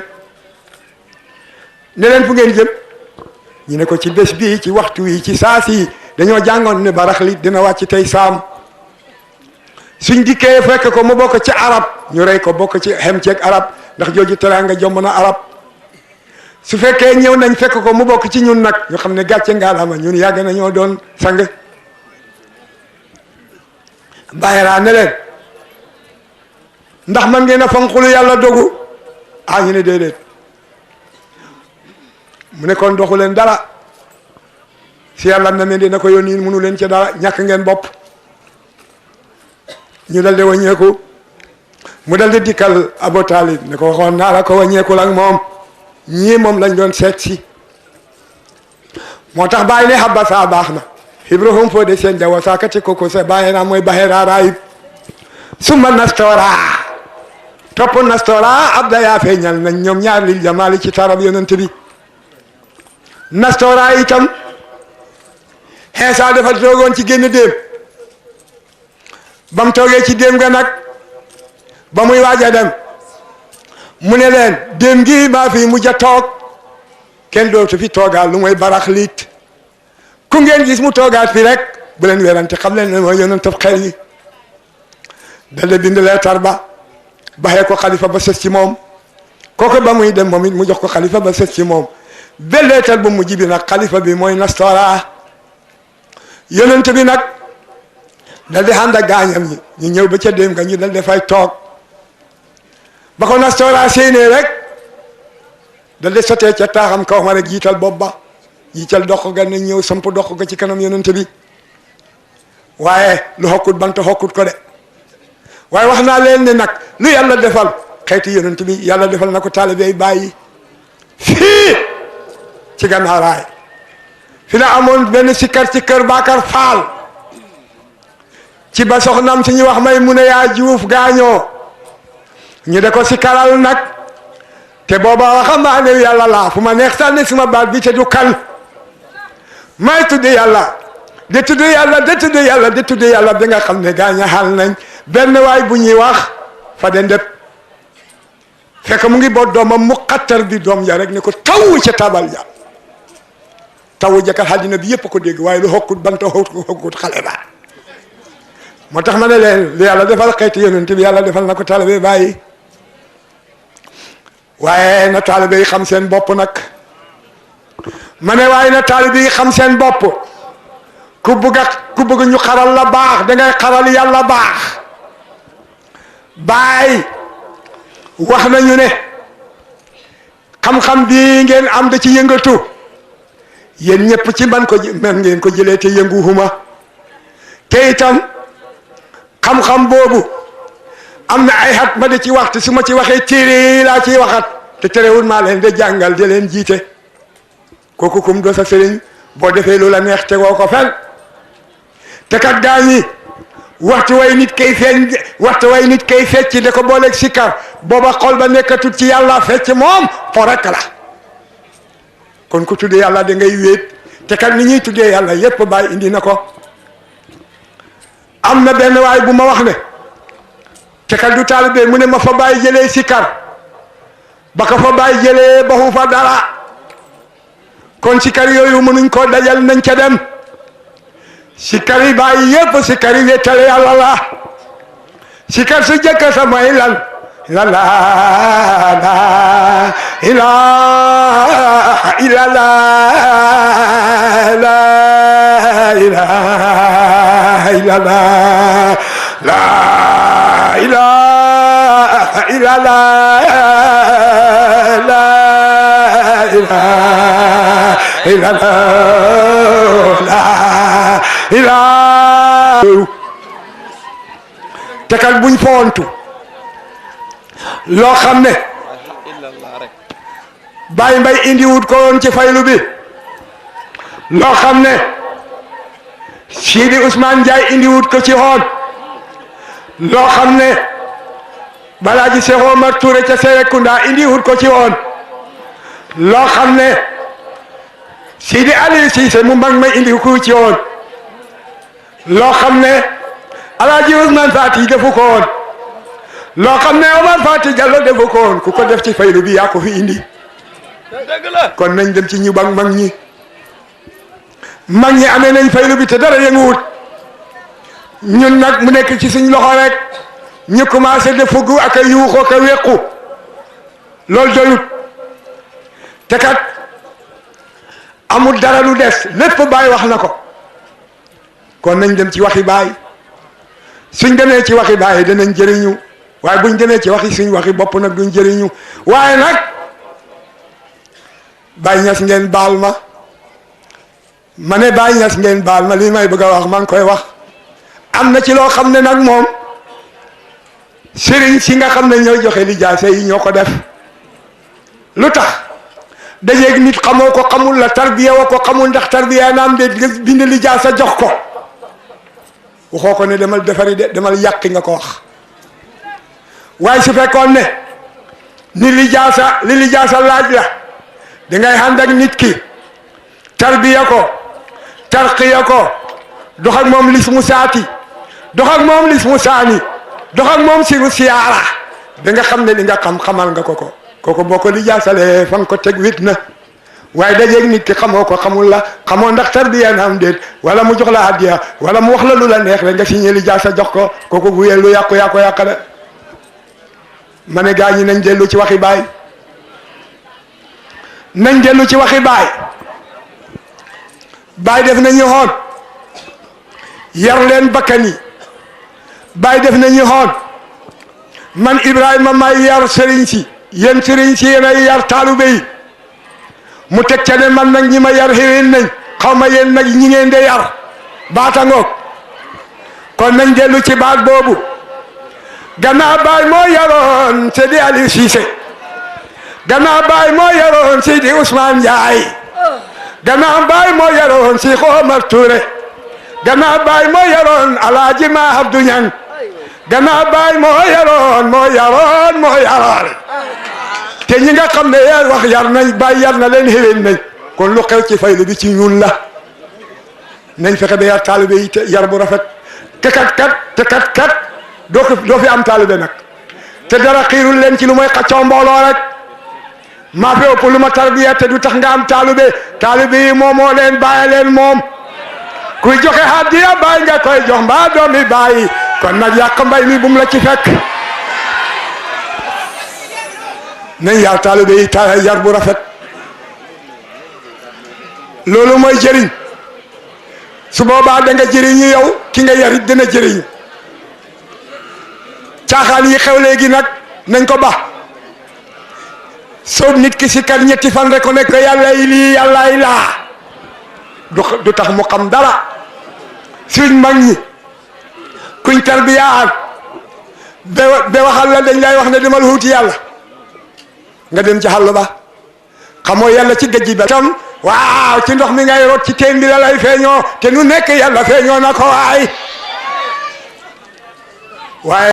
ne leen fu ngeen jëm ñu ne ko ci bés bii ci waxtu wi ci saasi dañoo jàngoon ne baraxli dina wàcc tey saam suñ dikkee fekk ko mu bokk ci arab ñu rey ko bokk ci xem ceeg arab ndax jooju teraanga jomb na arab su fekkee ñëw nañ fekk ko mu bokk ci ñun nag ñu xam ne gàcce ngaalama ñun yàgg na ñoo doon sang Baxeera ne leen ndax man ngeen a fanqulu yàlla dogu ñu ne déedéet mu ne kon doxu leen dara si yàlla na ne dina ko yónni munu leen ci dara ñàkk ngeen bopp ñu dal di wàññeeku mu dal di dikkal Abu Talib ne ko waxoon naa la ko wàññeekul ak moom ñii moom lañ doon seet si moo tax bàyyi ne xabba saa baax na Ibrahim foo de seen jawa saa kati koko se bàyyi naa mooy Baxeera raayib summa nastora topp nastora abda yaa feeñal nañ ñoom ñaar lil jamaali ci tarab yonent bi nastora itam xeesa dafa toogoon ci génn déem ba mu toogee ci déem ga nag ba muy waaj a dem mu ne leen déem gi maa fi mujj a toog kenn dootu fi toogaal lu mooy barax liit ku ngeen gis mu toogaat fi rek bu leen werante xam leen ne mooy yonent xel yi dale bind leetar ba baxee ko xalifa ba sës ci moom kooku ba muy dem moom it mu jox ko xalifa ba sës ci moom ba leetar bu mujj bi nag xalifa bi mooy nastora yonent bi nag dal di ànd ak gaañam ñi ñu ñëw ba ca déem nga ñu dal dafay toog ba ko nastora séenée rek dal di sotee ca taaxam kaw ma rek jiital bopp ba jiital dox ga ne ñëw samp dox ga ci kanam yonent bi waaye lu xokkut bant xokkut ko de waaye wax naa leen ne nag lu yàlla defal xeeti yonent bi yàlla defal na ko taalibe Baye fii ci Gannaaw Rail fi la amoon benn sikkar ci kër Bakar Faal ci ba soxnaam suñuy wax may mu ne yaa Juuf gaañoo ñu de ko sikkaral nag te booba waxambaane yàlla laa fu ma neex sànni suma baat bi te du kan may tudde yàlla de tudd yàlla de tudd yàlla de tudd yàlla bi nga xam ne gaaña xaal nañ benn waay bu ñuy wax fa de ndëpp fekk mu ngi boot doomam mu xattar bi doom ja rek ne ko taw ca tabal ja taw jakal àddina bi yëpp ko dégg waaye lu xokkut banta xokkut xale ba moo tax ma ne leen lu yàlla defal xeeti yonent bi yàlla defal na ko taalibe Baye waaye na taalibe yi xam seen bopp nag ma ne waaye na taalibe yi xam seen bopp ku bëgg ñu xaral la baax dangay xaral yàlla baax Baye wax nañu ne xam-xam bi ngeen am da ci yëngatu yéen ñëpp ci man ngeen ko jëlee te yënguwuma te itam xam-xam boobu am na ay xat ma di ci waxtu su ma ci waxee téere laa ciy waxat te terewul maa leen de jàngal de leen jiite kooku kum do sa sëriñ boo defee lu la neex tegoo ko fen te kat gaañi waxtu way nit kay fecc da ko booleeg sikkar booba xol ba nekkatut ci yàlla fecc moom fo rek la kon ku tuddee yàlla da ngay wéet te kat ni ñuy tuddee yàlla yépp Baye indi na ko. am na benn waay bu ma wax ne te kat du taalibe mu ne ma fa Baye jëlee sikar ba ko fa Baye jëlee baxu fa dara kon sikar yooyu mënuñ koo dajal nañ ca dem sikar yi Baye yépp sikar yi wéetale yàlla la sikar su jëkk sa mooy lan la la ilaha illallah la ilaha illallah la ilaha illallah la ilaha illallah la ilaha te kat buñ foontu loo xam ne Baye Mbaye indi wut ko woon ci faylu bi loo xam ne Sidi Ousmane Ndiaye indi wut ko ci woon loo xam ne Balaaji Cheikh Omar Touré ca Serekunda indi wut ko ci woon loo xam ne Sidi Ali Cissé mu mag ma indi ko ci woon loo xam ne Alaaji Ousmane Fati defu ko woon loo xam ne Omar Fati Diallo defu ko woon ku ko def ci faylu bi yaa ko fi indi kon nañ dem ci ñu bang mag ñi amee nañ faylu bi te dara yënguwut ñun nag mu nekk ci suñ loxo rek ñu commencé de fugg ak a yuuxoo ka wéqu loolu doyut te kat amul dara lu des lépp Baye wax na ko kon nañ dem ci waxi Baye suñ demee ci waxi Baye danañ jëriñu waaye buñ demee ci waxi suñ waxi bopp nag duñ jëriñu waaye nag Baye Niass ngeen baal ma ne Baye Niass ngeen baal ma lii may bëgg a wax maa ngi koy wax am na ci loo xam ne nag moom sëriñ si nga xam ne ñoo joxe lijaasa yi ñoo ko def lu tax dajeeg nit xamoo ko xamul la tarbiya woo ko xamul ndax tarbiya naam de bind lijaasa jox ko waxoo ko ne demal defari de demal yàqi nga ko wax waaye su fekkoon ne ni lijaasa li lijaasa laaj la dangay ànd ak nit ki tarbiya ko tarqiya ko dox ak moom lis mu saati dox ak moom lis mu saani dox ak moom siru siyaara da nga xam ne li nga xam xamal nga ko kooku boo ko lijaasalee fa nga ko teg wit na waaye dajeeg nit ki xamoo ko xamul la xamoo ndax tarbiya na am déet wala mu jox la hadiya wala mu wax la lu la neex rek nga signé lijaasa jox ko kooku bu yee lu yàqu yàqu yàq de ma ne gaa ñi nañ dellu ci waxi Baye nañ dellu ci waxi Baye def nañu xoon yar leen bakkan yi Baye def nañu xoon man Ibrahima may yar sëriñ si yéen sëriñ si yéen ay yar taalube yi mu teg ca ne man nag ñi ma yar xéwén nañ xaw ma yéen nag ñi ngeen de yar baata ngoog kon nañ dellu ci baat boobu gannaaw Baye moo yaroon Seydi Aliou Cissé gannaaw Baye moo yaroon Seydi Ousmane Ndiaye gannaaw Baye moo yaroon Cheikh Omar Touré gannaaw Baye moo yaroon Alaaji Ma Abdou Niang gannaaw Baye moo yaroon te ñi nga xam ne yar wax yar nañ Baye yar na leen xéwén nañ kon lu xew ci faylu bi ci ñun la nañ fexe ba yar taalibe yi te yar bu rafet te kat doo fi am taalibe nag te dara xiirul leen ci lu mooy xaccoo mbooloo rek maa fi ëpp lu ma tarbiya te du tax nga am taalibe yi moomoo leen bàyyi leen moom kuy joxe hadiya Baye nga koy jox mbaa doomi Baye kon nag yàq mbay mi bum la ci fekk nañ yar taalibe yi yar bu rafet loolu mooy jëriñ su boobaa da nga jëriñu yow ki nga yarit dina jëriñu caaxaan yi xew léegi nag nañ ko ba soob nit ki si kat ñetti fan rek ko nekk yàlla yi lii yàlla yi laa du tax mu xam dara suñ mag ñi kuñ tarbiyaan ba waxal la dañ lay wax ne demal wuuti yàlla nga dem ci xàll ba xamoo yàlla ci géej ba tam waaw ci ndox mi ngay rot ci teen bi la lay feeñoo te nu nekk yàlla feeñoo na ko waaye